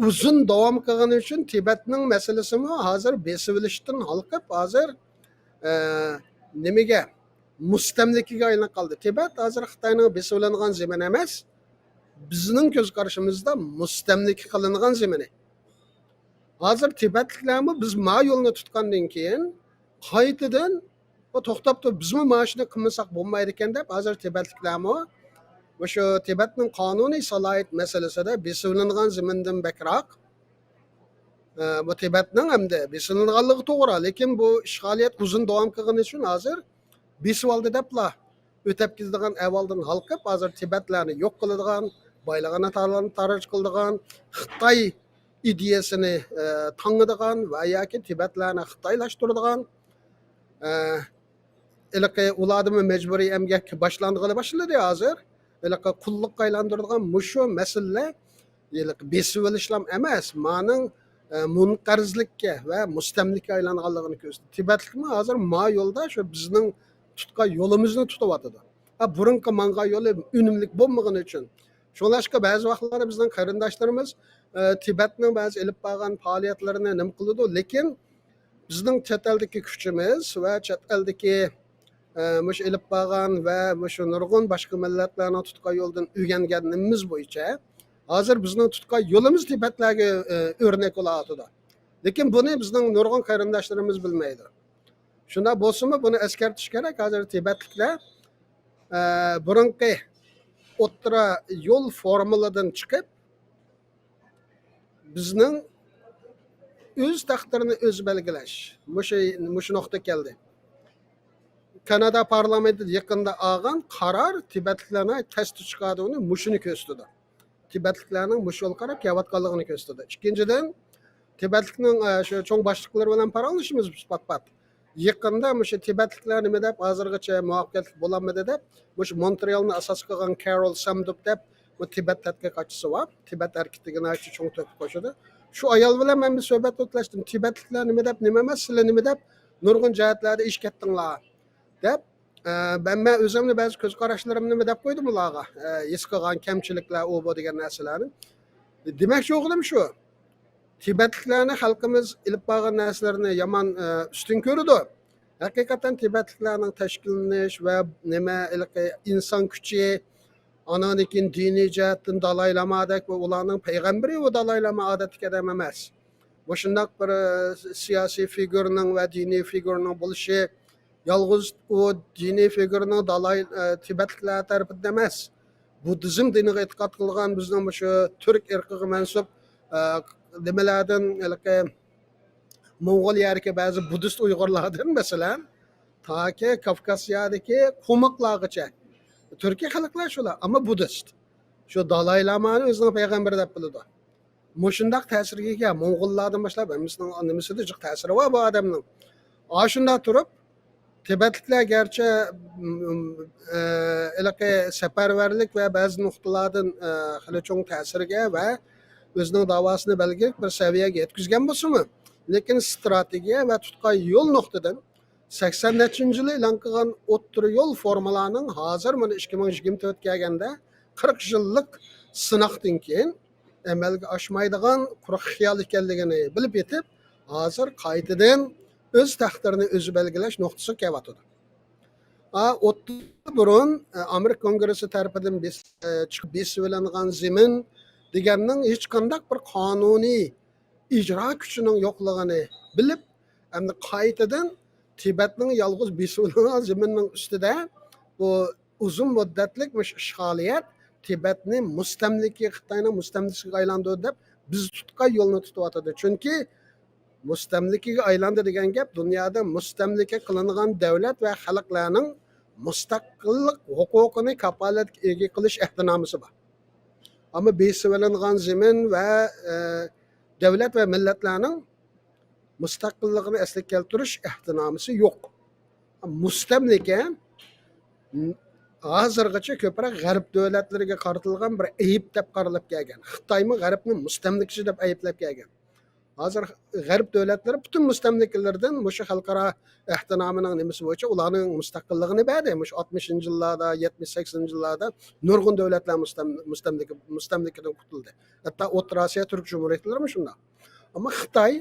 ئۇزۇن داۋام قىلغىنى ئۈچۈن تىبەتنىڭ مەسىلىسىمۇ ھازىر بېسىۋېلىشتىن ھالقىپ، ھازىر، ئە، نېمىگە، مۇستەملىكىگە ئايلىنىپ قالدى. تىبەت ھازىر خىتاينىڭ بېسىۋېلىنغان زېمىنى ئەمەس، بىزنىڭ كۆز قارىشىمىزدا مۇستەملىكە قىلىنغان زېمىنى. ھازىر تىبەتلىكلەرمۇ بىز ما يولنى تۇتقاندىن كېيىن قايتىدىن، بۇ توختاپ تۇرۇپ، بىزمۇ مانا شۇنى قىلمىساق بولمايدىكەن دەپ، ھازىر تىبەتلىكلەرمۇ مۇشۇ تىبەتنىڭ قانۇنىي سالاھىيەت مەسىلىسىدە بېسىۋېلىنغان زېمىندىن بەكرەك، ئە، بۇ تىبەتنىڭ ئەمدى بېسىۋېلىنغانلىقى توغرا، لېكىن بۇ ئىشغالىيەت ئۇزۇن داۋام قىلغىنى ئۈچۈن ھازىر بېسىۋالدى دەپلا ئۆتەپ كېتىدىغان ئەھۋالدىن ھالقىپ، ھازىر تىبەتلەرنى يوق قىلىدىغان، بايلىقىنى تالان-تاراج قىلىدىغان، خىتاي ئىدىيەسىنى، ئە، تاڭىدىغان ۋە ياكى تىبەتلەرنى خىتايلاشتۇرىدىغان، ئە، ھېلىقى ئۇلاردىمۇ مەجبۇرىي ئەمگەك باشلانغىلى باشلىدى ھازىر. ھېلىقى قۇللۇققا ئايلاندۇرىدىغان مۇشۇ مەسىلىلەر ھېلىقى بېسىۋېلىشلام ئەمەس، مانىڭ، ئە، مۇنقەرزلىككە ۋە مۇستەملىكىگە ئايلانغانلىقىنى كۆرسىتىدۇ. تىبەتلىكمۇ ھازىر ما يولدا شۇ بىزنىڭ تۇتقان يولىمىزنى تۇتۇۋاتىدۇ. ھە، بۇرۇنقى ماڭغان يولى ئۈنۈملۈك بولمىغىنى ئۈچۈن. شۇڭلاشقا بەزى ۋاقىتلاردا بىزنىڭ قېرىنداشلىرىمىز، ئە، تىبەتنىڭ بەزى ئېلىپ بارغان پائالىيەتلىرىنى نېمە قىلىدۇ، لېكىن بىزنىڭ چەت ئەلدىكى كۈچىمىز ۋە چەت ئەلدىكى، ئە، مۇشۇ ئېلىپ بارغان ۋە مۇشۇ نۇرغۇن باشقا مىللەتلەرنىڭ تۇتقان يولىدىن ئۆگەنگەن نېمىمىز بويىچە، ھازىر بىزنىڭ تۇتقان يولىمىز تىبەتلەرگە، ئە، ئۆرنەك بولۇۋاتىدۇ. لېكىن بۇنى بىزنىڭ نۇرغۇن قېرىنداشلىرىمىز بىلمەيدۇ. شۇنداق بولسىمۇ، بۇنى ئەسكەرتىش كېرەك. ھازىر تىبەتلىكلەر، ئە، بۇرۇنقى ئوتتۇرا يول فورمۇلىدىن چىقىپ، بىزنىڭ ئۆز تەقدىرىنى ئۆزى بەلگىلەش، مۇشۇ، مۇشۇ نۇقتا كەلدى. كانادا پارلامېنتى يېقىندا ئالغان قارار تىبەتلىكلەرنى تەستە چىقاردىغىنى مۇشۇنى كۆرسىتىدۇ. تىبەتلىكلەرنىڭ مۇشۇ يولغا قاراپ كېلىۋاتقانلىقىنى كۆرسىتىدۇ. ئىككىنچىدىن، تىبەتلىكنىڭ، ئە، شۇ چوڭ باشلىقلىرى بىلەن پاراڭلىشىمىز بىز پات-پات. يېقىندا مۇشۇ تىبەتلىكلەر نېمە دەپ، ھازىرغىچە مۇۋەپپەقىيەتلىك بولالمىدى دەپ، مۇشۇ مونترېئالنى ئاساس قىلغان كارول سامدۇپ دەپ، بۇ تىبەت تەتقىقاتچىسى بار. تىبەت ھەرىكىتىگە ناھايىتى چوڭ تۆھپە قوشىدۇ. شۇ ئايال بىلەن مەن بىر سۆھبەت ئۆتكۈزدۈم. تىبەتلىكلەر نېمە دەپ، نېمە ئەمەس، سىلەر نېمە دەپ نۇرغۇن جەھەتلەردە ئېشىپ كەتتىڭلار دەپ، ئە، مەن، مەن ئۆزۈمنى بەزى كۆز قاراشلىرىمنى نېمە دەپ قويدۇم ئۇلارغا. ئە، ھېس قىلغان كەمچىلىكلەر، ئۇ بۇ دېگەن نەرسىلەرنى. دېمەكچى بولغىنىم شۇ. تىبەتلىكلەرنى خەلقىمىز ئېلىپ بارغان نەرسىلىرىنى يامان، ئە، ئۈستۈن كۆرىدۇ. ھەقىقەتەن تىبەتلىكلەرنىڭ تەشكىللىنىش ۋە نېمە، ھېلىقى ئىنسان كۈچى، ئانىڭدىن كېيىن دىنىي جەھەتتىن دالاي لامادەك، بۇ ئۇلارنىڭ پەيغەمبىرى، ئۇ دالاي لاما ئادەتتىكى ئادەم ئەمەس. مۇشۇنداق بىر، ئە، سىياسىي فىگۇرنىڭ ۋە دىنىي فىگۇرنىڭ بولۇشى يالغۇز ئۇ دىنىي فىگۇرنىڭ دالاي، ئە، تىبەتلىكلەر تەرىپىدىن ئەمەس. بۇددىزم دىنىغا ئېتىقاد قىلغان بىزنىڭ مۇشۇ تۈرك ئىرقىغا مەنسۇپ، ئە، نېمىلەردىن، ھېلىقى موڭغۇلىيەدىكى بەزى بۇددىست ئۇيغۇرلاردىن، مەسىلەن، تاكى كاۋكازىيەدىكى قۇمۇقلارغىچە. تۈركىي خەلقلەر شۇلار، ئەمما بۇددىست. شۇ دالاي لامانى ئۆزىنىڭ پەيغەمبىرى دەپ بىلىدۇ. مۇشۇنداق تەسىرگە ئىگە. موڭغۇللاردىن باشلاپ ھەممىسىنىڭ نېمىسىدە جىق تەسىرى بار بۇ ئادەمنىڭ. ئاشۇنداق تۇرۇپ، تىبەتلىكلەر گەرچە، م، ئە، ھېلىقى سەپەرۋەرلىك ۋە بەزى نۇقتىلاردىن، ئە، خېلى چوڭ تەسىرگە ۋە ئۆزىنىڭ داۋاسىنى بەلگىلىك بىر سەۋىيەگە يەتكۈزگەن بولسىمۇ، لېكىن ستراتېگىيە ۋە تۇتقان يول نۇقتىدىن سەكسەن نەچچىنچى يىلى ئېلان قىلغان ئوتتۇرا يول فورمۇلانىڭ ھازىر مانا ئىككى مىڭ يىگىرمە تۆت كەلگەندە قىرىق يىللىق سىناقتىن كېيىن ئەمەلگە ئاشمايدىغان قۇرۇق خىيال ئىكەنلىكىنى بىلىپ يېتىپ، ھازىر قايتىدىن ئۆز تەقدىرىنى ئۆزى بەلگىلەش نۇقتىسىغا كېلىۋاتىدۇ. ئا، ئوتتۇز يىل بۇرۇن، ئە، ئامېرىكا كونگرېسسى تەرىپىدىن بېس-، ئە، چىقىپ بېسىۋېلىنغان زېمىن دېگەننىڭ ھېچقانداق بىر قانۇنىي ئىجرا كۈچىنىڭ يوقلۇقىنى بىلىپ، ئەمدى قايتىدىن تىبەتنىڭ يالغۇز بېسىۋېلىنغان زېمىنىنىڭ ئۈستىدە بۇ ئۇزۇن مۇددەتلىك مۇشۇ ئىشغالىيەت تىبەتنى مۇستەملىكە، خىتاينىڭ مۇستەملىكىسىگە ئايلاندۇردى دەپ، بىز تۇتقان يولنى تۇتۇۋاتىدۇ. چۈنكى مۇستەملىكىگە ئايلاندى دېگەن گەپ دۇنيادا مۇستەملىكە قىلىنغان دۆلەت ۋە خەلقلەرنىڭ مۇستەقىللىق ھوقۇقىنى كاپالەتكە ئىگە قىلىش ئەھدىنامىسى بار. ئەمما بېسىۋېلىنغان زېمىن ۋە، ئە، دۆلەت ۋە مىللەتلەرنىڭ مۇستەقىللىقىنى ئەسلىگە كەلتۈرۈش ئەھدىنامىسى يوق. مۇستەملىكە ھازىرغىچە كۆپرەك غەرب دۆلەتلىرىگە قارىتىلغان بىر ئەيىب دەپ قارىلىپ كەلگەن. خىتايمۇ غەربنى مۇستەملىكىچى دەپ ئەيىبلەپ كەلگەن. ھازىر غەرب دۆلەتلىرى پۈتۈن مۇستەملىكىلىرىدىن مۇشۇ خەلقئارا ئەھدىنامىنىڭ نېمىسى بويىچە ئۇلارنىڭ مۇستەقىللىقىنى بەردى. مۇشۇ ئاتمىشىنچى يىللاردا، يەتمىش، سەكسىنىنچى يىللاردا نۇرغۇن دۆلەتلەر مۇستەم-، مۇستەملىكە، مۇستەملىكىدىن قۇتۇلدى. ھەتتا ئوتتۇرا ئاسىيا تۈرك جۇمھۇرىيەتلىرىمۇ شۇنداق. ئەمما خىتاي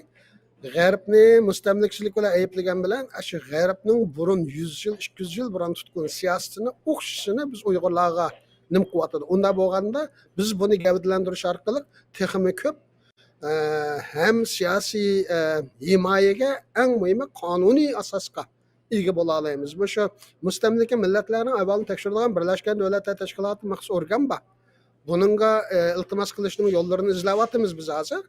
غەربنى مۇستەملىكىچىلىك بىلەن ئەيىبلىگەن بىلەن، ئاشۇ غەربنىڭ بۇرۇن يۈز يىل، ئىككى يۈز يىل بۇرۇن تۇتقان سىياسىتىنى ئوخشىشىنى بىز ئۇيغۇرلارغا نېمە قىلىۋاتىدۇ. ئۇنداق بولغاندا بىز بۇنى گەۋدىلەندۈرۈش ئارقىلىق تېخىمۇ كۆپ، ئە، ھەم سىياسىي، ئە، ھىمايىگە، ئەڭ مۇھىمى قانۇنىي ئاساسقا ئىگە بولالايمىز. مۇشۇ مۇستەملىكە مىللەتلەرنىڭ ئەھۋالىنى تەكشۈرىدىغان بىرلەشكەن دۆلەتلەر تەشكىلاتى مەخسۇس ئورگان بار. بۇنىڭغا، ئە، ئىلتىماس قىلىشنىڭ يوللىرىنى ئىزدەۋاتىمىز بىز ھازىر.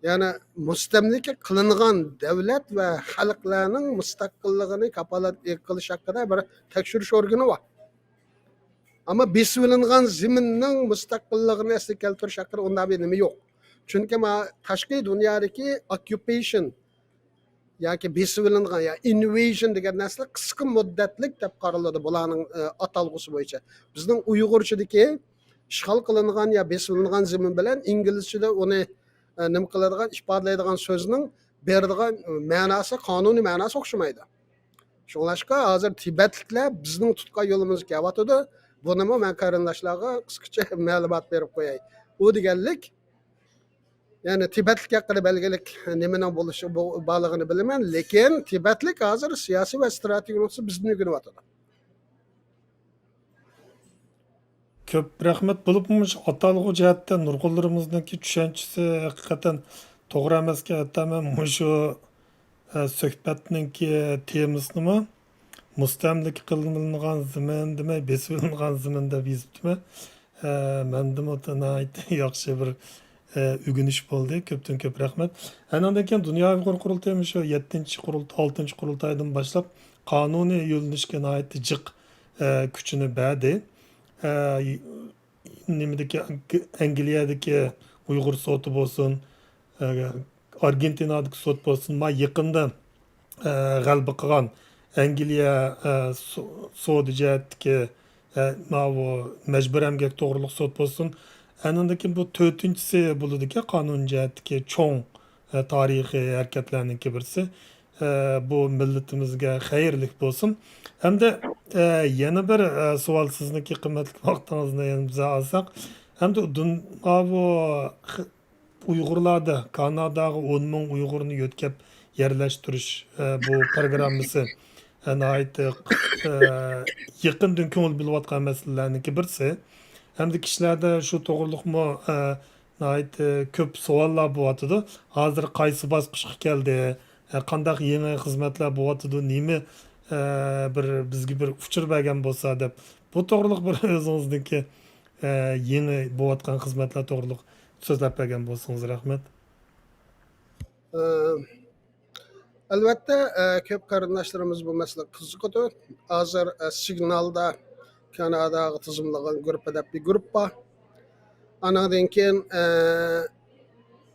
يەنى مۇستەملىكە قىلىنغان دۆلەت ۋە خەلقلەرنىڭ مۇستەقىللىقىنى كاپالەتلىك قىلىش ھەققىدە بىر تەكشۈرۈش ئورگىنى بار. ئەمما بېسىۋېلىنغان زېمىننىڭ مۇستەقىللىقىنى ئەسلىگە كەلتۈرۈش ھەققىدە ئۇنداق بىر نېمە يوق. چۈنكى ما تاشقى دۇنيادىكى ئوككۇپېيشن ياكى بېسىۋېلىنغان يا ئىنۋېيژن دېگەن نەرسىلەر قىسقا مۇددەتلىك دەپ قارىلىدۇ بۇلارنىڭ، ئە، ئاتالغۇسى بويىچە. بىزنىڭ ئۇيغۇرچىدىكى ئىشغال قىلىنغان يا بېسىۋېلىنغان زېمىن بىلەن ئىنگلىزچىدە ئۇنى، ئە، نېمە قىلىدىغان، ئىپادىلەيدىغان سۆزنىڭ بېرىدىغان مەناسى، قانۇنىي مەناسى ئوخشىمايدۇ. شۇڭلاشقا ھازىر تىبەتلىكلەر بىزنىڭ تۇتقان يولىمىزغا كەلىۋاتىدۇ. بۇنىمۇ مەن قېرىنداشلارغا قىسقىچە مەلۇمات بېرىپ قوياي. ئۇ دېگەنلىك، يەنى تىبەتلىك ھەققىدە بەلگىلىك نېمىنىڭ بولۇشى، بو-، بارلىقىنى بىلىمەن، لېكىن تىبەتلىك ھازىر سىياسىي ۋە ئىستراتېگىيە نۇقتىسى بىزدىن ئۆگىنىۋاتىدۇ. كۆپ رەھمەت. بولۇپمۇ مۇشۇ ئاتالغۇ جەھەتتە نۇرغۇنلىرىمىزنىڭكى چۈشەنچىسى ھەقىقەتەن توغرا ئەمەسكەن. ھەتتا مەن مۇشۇ، ئە، سۆھبەتنىڭكى تېمىسىنىمۇ مۇستەملىكە قىلىنغان زېمىن دېمەي، بېسىۋېلىنغان زېمىن دەپ يېزىپتىمەن. ئە، مەندىمۇ ناھايىتى ياخشى بىر، ئە، ئۆگىنىش بولدى. كۆپتىن كۆپ رەھمەت. ئانىڭدىن كېيىن دۇنيا ئۇيغۇر قۇرۇلتىيى مۇشۇ يەتتىنچى قۇرۇلتاي، ئالتىنچى قۇرۇلتايدىن باشلاپ قانۇنىي يۆنىلىشكە ناھايىتى جىق، ئە، كۈچىنى بەردى. ئە، نېمىدىكى، ئەنگلىيەدىكى ئۇيغۇر سوتى بولسۇن، ئە، ئارگېنتىنادىكى سوت بولسۇن، ما يېقىندا، ئە، غەلىبە قىلغان ئەنگلىيە، ئە، سو-، سودا جەھەتتىكى، ئە، ماۋۇ مەجبۇرىي ئەمگەك توغرۇلۇق سوت بولسۇن. ئەنىڭدىن كېيىن بۇ تۆتىنچىسى بولىدىكەن، قانۇن جەھەتتىكى چوڭ، ئە، تارىخىي ھەرىكەتلەرنىڭكى بىرسى. ئە، بۇ مىللىتىمىزگە خەيرلىك بولسۇن. ھەمدە، ئە، يەنە بىر، ئە، سوئال، سىزنىڭكى قىممەتلىك ۋاقتىڭىزنى يەنە بىزگە ئالساق. ھەمدە دۇن-، ماۋۇ خ-، ئۇيغۇرلاردا كاناداغا ئون مىڭ ئۇيغۇرنى يۆتكەپ يەرلەشتۈرۈش، ئە، بۇ پروگراممىسى، ئە، ناھايىتى، ئە، يېقىندىن كۆڭۈل بۆلۈۋاتقان مەسىلىلەرنىڭكى بىرسى. ھەمدە كىشىلەردە شۇ توغرۇلۇقمۇ، ئە، ناھايىتى كۆپ سوئاللار بولۇۋاتىدۇ. ھازىر قايسى باسقۇچقا كەلدى؟ ئە، قانداق يېڭى خىزمەتلەر بولۇۋاتىدۇ؟ نېمە، ئە، بىر بىزگە بىر ئۇچۇر بەرگەن بولسا دەپ. بۇ توغرۇلۇق بىر ئۆزىڭىزنىڭكى، ئە، يېڭى بولۇۋاتقان خىزمەتلەر توغرۇلۇق سۆزلەپ بەرگەن بولسىڭىز رەھمەت. ئە، ئەلۋەتتە، ئە، كۆپ قېرىنداشلىرىمىز بۇ مەسىلىگە قىزىقىدۇ. ھازىر، ئە، سىگنالدا كاناداغا تىزىملىغان گۇرۇپپا دەپ بىر گۇرۇپپا. ئانىڭدىن كېيىن، ئە،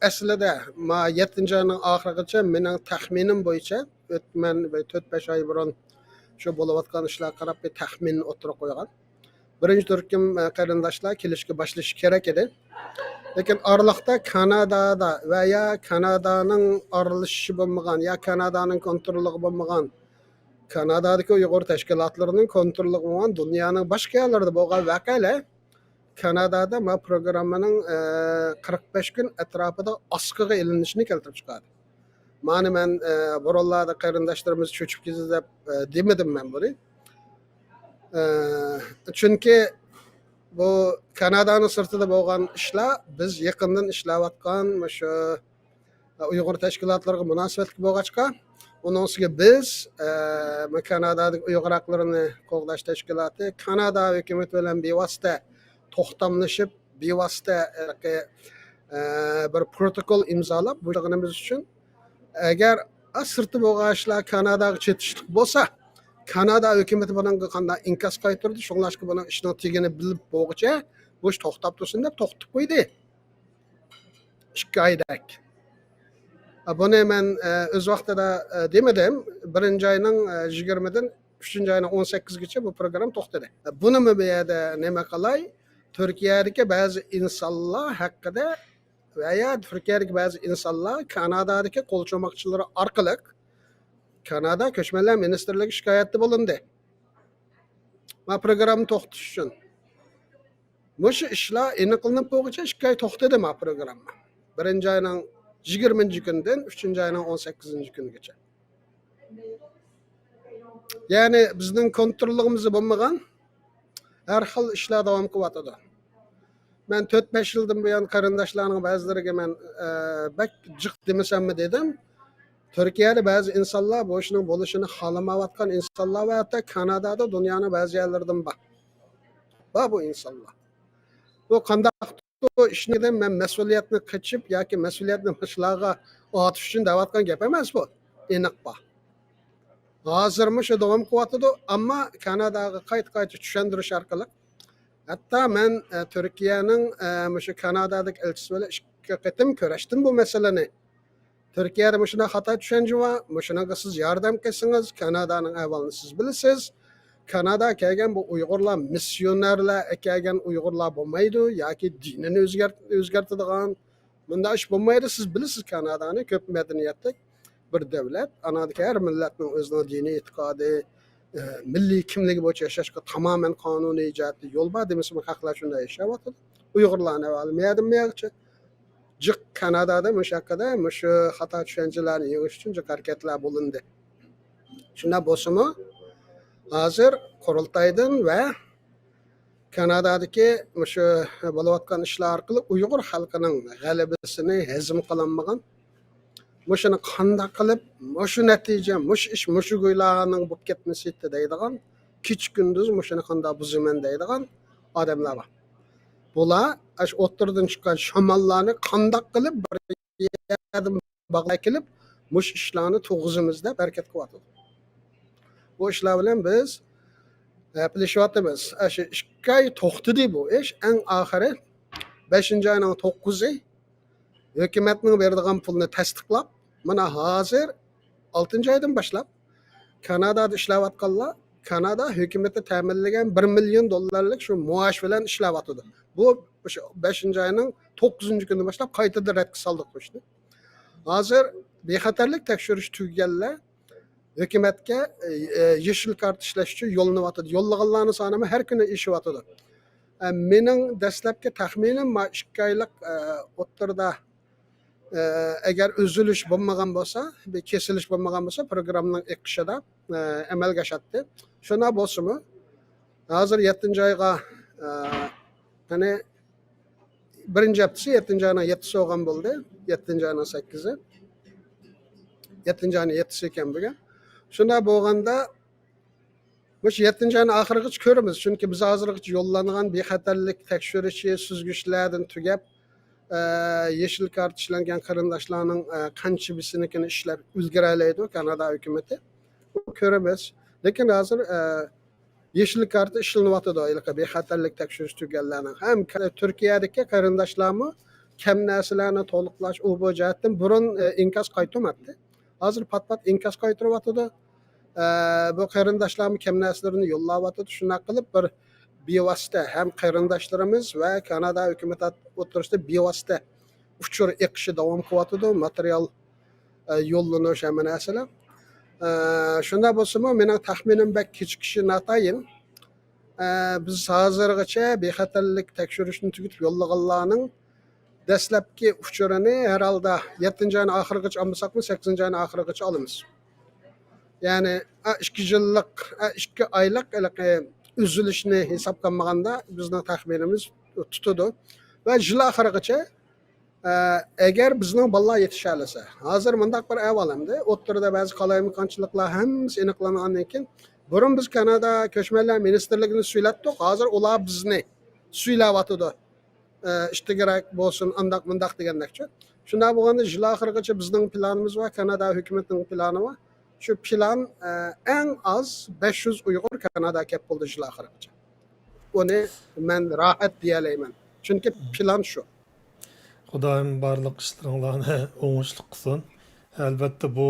ئەسلىدە ما يەتتىنچى ئاينىڭ ئاخىرىغىچە مېنىڭ تەخمىنىم بويىچە ئۆتمەن بىر تۆت بەش ئاي بۇرۇن شۇ بولۇۋاتقان ئىشلارغا قاراپ بىر تەخمىن ئوتتۇرىغا قويغان. بىرىنچى تۈركۈم، ئە، قېرىنداشلار كېلىشكە باشلىشى كېرەك ئىدى. لېكىن ئارىلىقتا كانادادا ۋە يا كانادانىڭ ئارىلىشىشى بولمىغان، يا كانادانىڭ كونتروللۇقى بولمىغان، كانادادىكى ئۇيغۇر تەشكىلاتلىرىنىڭ كونتروللۇقى بولمىغان دۇنيانىڭ باشقا يەرلىرىدە بولغان ۋەقەلەر كانادادا ما پروگراممىنىڭ، ئە، قىرىق بەش كۈن ئەتراپىدا ئاسقىغا ئېلىنىشىنى كەلتۈرۈپ چىقاردى. مانا مەن، ئە، بۇرۇنلاردا قېرىنداشلىرىمىز چۆچۈپ كېتىدۇ دەپ، ئە، دېمىدىم مەن بۇنى. ئە، چۈنكى بۇ كانادانىڭ سىرتىدا بولغان ئىشلار بىز يېقىندىن ئىشلەۋاتقان مۇشۇ ئۇيغۇر تەشكىلاتلىرىغا مۇناسىۋەتلىك بولغاچقا، ئۇنىڭ ئۈستىگە بىز، ئە، كانادادىكى ئۇيغۇر ھەقلىرىنى قوغداش تەشكىلاتى كانادا ھۆكۈمىتى بىلەن بىۋاسىتە توختاملىشىپ، بىۋاسىتە، ئە، ئە، بىر پروتوكول ئىمزالاپ بۇيرۇغىنىمىز ئۈچۈن، ئەگەر، ئا، سىرتتا بولغان ئىشلار كاناداغا چېتىشلىق بولسا، كانادا ھۆكۈمىتى بۇنىڭغا قانداق ئىنكاس قايتۇردى، شۇڭلاشقا بۇنىڭ ئىشىنىڭ تېگىنى بىلىپ بولغۇچە بۇ ئىش توختاپ تۇرسۇن دەپ توختىتىپ قويدى. ئىككى ئايدەك. بۇنى مەن، ئە، ئۆز ۋاقتىدا، ئە، دېمىدىم. بىرىنچى ئاينىڭ، ئە، يىگىرمىدىن ئۈچىنچى ئاينىڭ ئون سەككىزىگىچە بۇ پروگرامما توختىدى. بۇنىمۇ بۇ يەردە نېمە قىلاي؟ تۈركىيەدىكى بەزى ئىنسانلار ھەققىدە ۋە يا تۈركىيەدىكى بەزى ئىنسانلار كانادادىكى قول چوماقچىلىرى ئارقىلىق كانادا كۆچمەنلەر مىنىستىرلىكىگە شىكايەتتە بولۇندى. ما پروگرامما توختىتىش ئۈچۈن. مۇشۇ ئىشلار ئېنىقلىنىپ بولغۇچە ئىككى ئاي توختىدى ما پروگرامما. بىرىنچى ئاينىڭ يىگىرمىنچى كۈنىدىن ئۈچىنچى ئاينىڭ ئون سەككىزىنچى كۈنىگىچە. يەنى بىزنىڭ كونتروللۇقىمىزدا بولمىغان ھەر خىل ئىشلار داۋام قىلىۋاتىدۇ. مەن تۆت بەش يىلدىن بۇيان قېرىنداشلارنىڭ بەزىلىرىگە مەن، ئە، بەك جىق دېمىسەممۇ دېدىم. تۈركىيەدە بەزى ئىنسانلار، بۇ ئىشنىڭ بولۇشىنى خالىمايۋاتقان ئىنسانلار ۋە ھەتتا كانادادا، دۇنيانىڭ بەزى يەرلىرىدىن بار. بار بۇ ئىنسانلار. بۇ قانداق بۇ ئىشنى مەن مەسئۇلىيەتنى قېچىپ ياكى مەسئۇلىيەتنى مۇشۇلارغا ئاتۇش ئۈچۈن دەۋاتقان گەپ ئەمەس بۇ. ئېنىق بار. ھازىرمۇ شۇ داۋام قىلىۋاتىدۇ، ئەمما كاناداغا قايتا-قايتا چۈشەندۈرۈش ئارقىلىق، ھەتتا مەن، ئە، تۈركىيەنىڭ، ئە، مۇشۇ كانادادىكى ئەلچىسى بىلەن ئىككى قېتىم كۆرۈشتۈم بۇ مەسىلىنى. تۈركىيەدە مۇشۇنداق خاتا چۈشەنچە بار، مۇشۇنىڭغا سىز ياردەم قىلسىڭىز، كانادانىڭ ئەھۋالىنى سىز بىلىسىز. كانادا كەلگەن بۇ ئۇيغۇرلار، مىسسىيونېرلار ئەكەلگەن ئۇيغۇرلار بولمايدۇ ياكى دىنىنى ئۆزگەرت-، ئۆزگەرتىدىغان، بۇنداق ئىش بولمايدۇ. سىز بىلىسىز، كانادانى كۆپ مەدەنىيەتلىك بىر دۆلەت. ئانادىكى ھەر مىللەتنىڭ ئۆزىنىڭ دىنىي ئېتىقادى، ئە، مىللىي كىملىكى بويىچە ياشاشقا تامامەن قانۇنىي جەھەتتە يول بار دېمىسىمۇ، خەقلەر شۇنداق ياشاۋاتىدۇ. ئۇيغۇرلارنىڭ ئەھۋالى مەيەردىن مەيەرگىچە جىق كانادادا مۇشۇ ھەققىدە، مۇشۇ خاتا چۈشەنچىلەرنى يېڭىش ئۈچۈن جىق ھەرىكەتلەر بولۇندى. شۇنداق بولسىمۇ، ھازىر قۇرۇلتايدىن ۋە كانادادىكى مۇشۇ بولۇۋاتقان ئىشلار ئارقىلىق ئۇيغۇر خەلقىنىڭ غەلىبىسىنى ھەزىم قىلالمىغان، مۇشۇنى قانداق قىلىپ، مۇشۇ نەتىجە، مۇشۇ ئىش، مۇشۇ گۇيلارنىڭ بولۇپ كەتمىسىتى دەيدىغان، كېچە-كۈندۈز مۇشۇنى قانداق بۇزىمەن دەيدىغان ئادەملەر بار. بۇلار ئاشۇ ئوتتۇرىدىن چىققان شاماللارنى قانداق قىلىپ بىر يەردىن باغلاپ كېلىپ، مۇشۇ ئىشلارنى تۇرغۇزىمىز دەپ ھەرىكەت قىلىۋاتىدۇ. بۇ ئىشلار بىلەن بىز ھەپىلىشىۋاتىمىز. ئاشۇ ئىككى ئاي توختىدى بۇ ئىش. ئەڭ ئاخىرى بەشىنچى ئاينىڭ توققۇزى ھۆكۈمەتنىڭ بېرىدىغان پۇلىنى تەستىقلاپ، مانا ھازىر ئالتىنچى ئايدىن باشلاپ كانادادا ئىشلەۋاتقانلار كانادا ھۆكۈمىتى تەمىنلىگەن بىر مىليون دوللارلىق شۇ مائاش بىلەن ئىشلەۋاتىدۇ. بۇ شۇ بەشىنچى ئاينىڭ توققۇزىنچى كۈنى باشلاپ قايتىدىن رەتكە سالدۇق بۇ ئىشنى. ھازىر بىخەتەرلىك تەكشۈرۈش تۈگىگەنلەر ھۆكۈمەتكە، ئە، ئە، يېشىل كارتا ئىشلەش ئۈچۈن يوللىنىۋاتىدۇ. يوللىغانلارنىڭ سانىمۇ ھەر كۈنى ئېشىۋاتىدۇ. ئە، مېنىڭ دەسلەپكى تەخمىنىم، ما ئىككى ئايلىق، ئە، ئوتتۇرىدا، ئە، ئەگەر ئۈزۈلۈش بولمىغان بولسا، بىر كېسىلىش بولمىغان بولسا، پروگراممىنىڭ ئېقىشىدا، ئە، ئەمەلگە ئاشاتتى. شۇنداق بولسىمۇ، ھازىر يەتتىنچى ئايغا، ئە، يەنى بىرىنچى ھەپتىسى، يەتتىنچى ئاينىڭ يەتتىسى بولغان بولدى. يەتتىنچى ئاينىڭ سەككىزى. يەتتىنچى ئاينىڭ يەتتىسى ئىكەن بۈگۈن. شۇنداق بولغاندا، مۇشۇ يەتتىنچى ئاينىڭ ئاخىرىغىچە كۆرىمىز. چۈنكى بىز ھازىرغىچە يوللانغان بىخەتەرلىك تەكشۈرۈشى، سۈزگۈچلەردىن تۈگەپ، ئە، يېشىل كارتا ئىشلەنگەن قېرىنداشلارنىڭ، ئە، قانچە بىسىنىڭكىنى ئىشلەپ ئۈلگۈرەلەيدۇ كانادا ھۆكۈمىتى. بۇ كۆرىمىز. لېكىن ھازىر، ئە، يېشىل كارتا ئىشلىنىۋاتىدۇ، ھېلىقى بىخەتەرلىك تەكشۈرۈش تۈگەللەرنىڭ. ھەم ك-، تۈركىيەدىكى قېرىنداشلارمۇ كەم نەرسىلەرنى تولۇقلاش، ئۇ بۇ جەھەتتىن بۇرۇن، ئى، ئىنكاس قايتۇرماتتى. ھازىر پات-پات ئىنكاس قايتۇرۇۋاتىدۇ. ئە، بۇ قېرىنداشلارمۇ كەم نەرسىلىرىنى يوللاۋاتىدۇ. شۇنداق قىلىپ بىر بىۋاسىتە ھەم قېرىنداشلىرىمىز ۋە كانادا ھۆكۈمىتى ئوتتۇرىسىدا بىۋاسىتە ئۇچۇر ئېقىشى داۋام قىلىۋاتىدۇ. ماتېرىيال، ئە، يوللىنىش ھەممە نەرسىلەر. ئە، شۇنداق بولسىمۇ، مېنىڭ تەخمىنىم بەك كېچىكىشى ناتايىن. ئە، بىز ھازىرغىچە بىخەتەرلىك تەكشۈرۈشنى تۈگىتىپ يوللىغانلارنىڭ دەسلەپكى ئۇچۇرىنى ھەر ھالدا يەتتىنچى ئاينىڭ ئاخىرىغىچە ئالمىساقمۇ، سەككىزىنچى ئاينىڭ ئاخىرىغىچە ئالىمىز. يەنى، ئە، ئىككى يىللىق، ئە، ئىككى ئايلىق ھېلىقى ئۈزۈلۈشنى ھېسابقا ئالمىغاندا، بىزنىڭ تەخمىنىمىز تۇتىدۇ. ۋە يىل ئاخىرىغىچە، ئە، ئەگەر بىزنىڭ بالىلار يېتىشەلىسە، ھازىر مۇنداق بىر ئەھۋال ئەمدى، ئوتتۇرىدا بەزى قالايمىقانچىلىقلار ھەممىسى ئېنىقلانغاندىن كېيىن، بۇرۇن بىز كانادا كۆچمەنلەر مىنىستىرلىكىنى سۈيلەتتۇق، ھازىر ئۇلار بىزنى سۈيلەۋاتىدۇ. ئە، ئىشتىكرەك بولسۇن، ئانداق مۇنداق دېگەندەكچۇ. شۇنداق بولغاندا يىل ئاخىرىغىچە بىزنىڭ پىلانىمىز بار، كانادا ھۆكۈمىتىنىڭ پىلانى بار. شۇ پىلان، ئە، ئەڭ ئاز بەش يۈز ئۇيغۇر كاناداغا كەپ بولدى يىل ئاخىرىغىچە. ئۇنى مەن راھەت دېيەلەيمەن. چۈنكى پىلان شۇ. خۇدايىم بارلىق ئىشلىرىڭلارنى ئوڭۇشلۇق قىلسۇن. ئەلۋەتتە، بۇ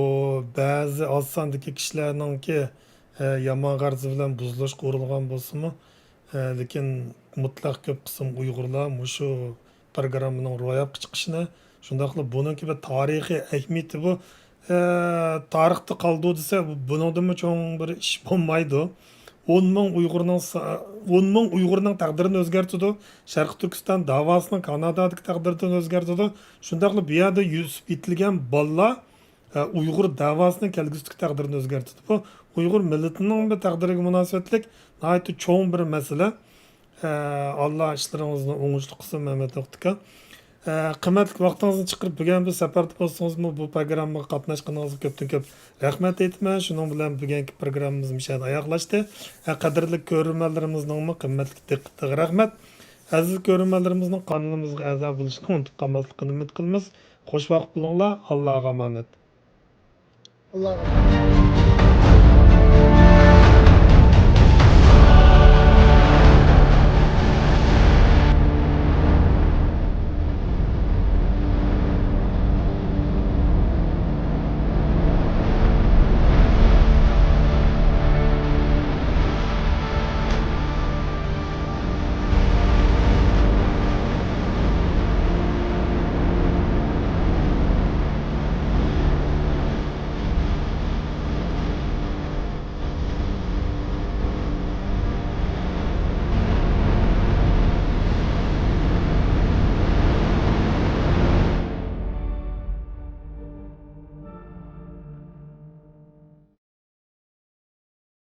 بەزى ئاز ساندىكى كىشىلەرنىڭكى، ئە، يامان غەرىزى بىلەن بۇزۇلۇشقا ئۇرۇلغان بولسىمۇ، ئە، لېكىن مۇتلەق كۆپ قىسىم ئۇيغۇرلار مۇشۇ پروگراممىنىڭ روياپقا چىقىشىنى، شۇنداقلا بۇنىڭكى بىر تارىخىي ئەھمىيىتى بۇ، ئە، تارىختا قالىدۇ دېسە، بۇنىڭدىنمۇ چوڭ بىر ئىش بولمايدۇ. ئون مىڭ ئۇيغۇرنىڭ سا-، ئون مىڭ ئۇيغۇرنىڭ تەقدىرىنى ئۆزگەرتىدۇ. شەرقىي تۈركىستان داۋاسىنىڭ كانادادىكى تەقدىرىدىن ئۆزگەرتىدۇ. شۇنداقلا بۇ يەردە يۈسۈپ يېتىلگەن بالىلار، ئە، ئۇيغۇر داۋاسىنىڭ كەلگۈسىدىكى تەقدىرىنى ئۆزگەرتىدۇ. بۇ ئۇيغۇر مىللىتىنىڭ بىر تەقدىرىگە مۇناسىۋەتلىك ناھايىتى چوڭ بىر مەسىلە. ئە، ئاللا ئىشلىرىڭىزنى ئوڭۇشلۇق قىلسۇن، مەمەت ئوقتىكا. ئە، قىممەتلىك ۋاقتىڭىزنى چىقىرىپ، بۈگۈن بۇ سەپەردە بولسىڭىزمۇ، بۇ پروگراممىغا قاتناشقىنىڭىزغا كۆپتىن كۆپ رەھمەت ئېيتىمەن. شۇنىڭ بىلەن بۈگۈنكى پروگراممىمىز مۇشۇ يەردە ئاياغلاشتى. ئە، قەدىرلىك كۆرۈرمەنلىرىمىزنىڭمۇ قىممەتلىك دىققىتىگە رەھمەت. ئەزىز كۆرۈرمەنلىرىمىزنىڭ قانىلىمىزغا ئەزا بولۇشنى ئۇنتۇپ قالماسلىقىنى ئۈمىد قىلىمىز. خوش ۋاقىت بولۇڭلار. ئاللاغا ئامانەت. ئاللاغا ئامانەت.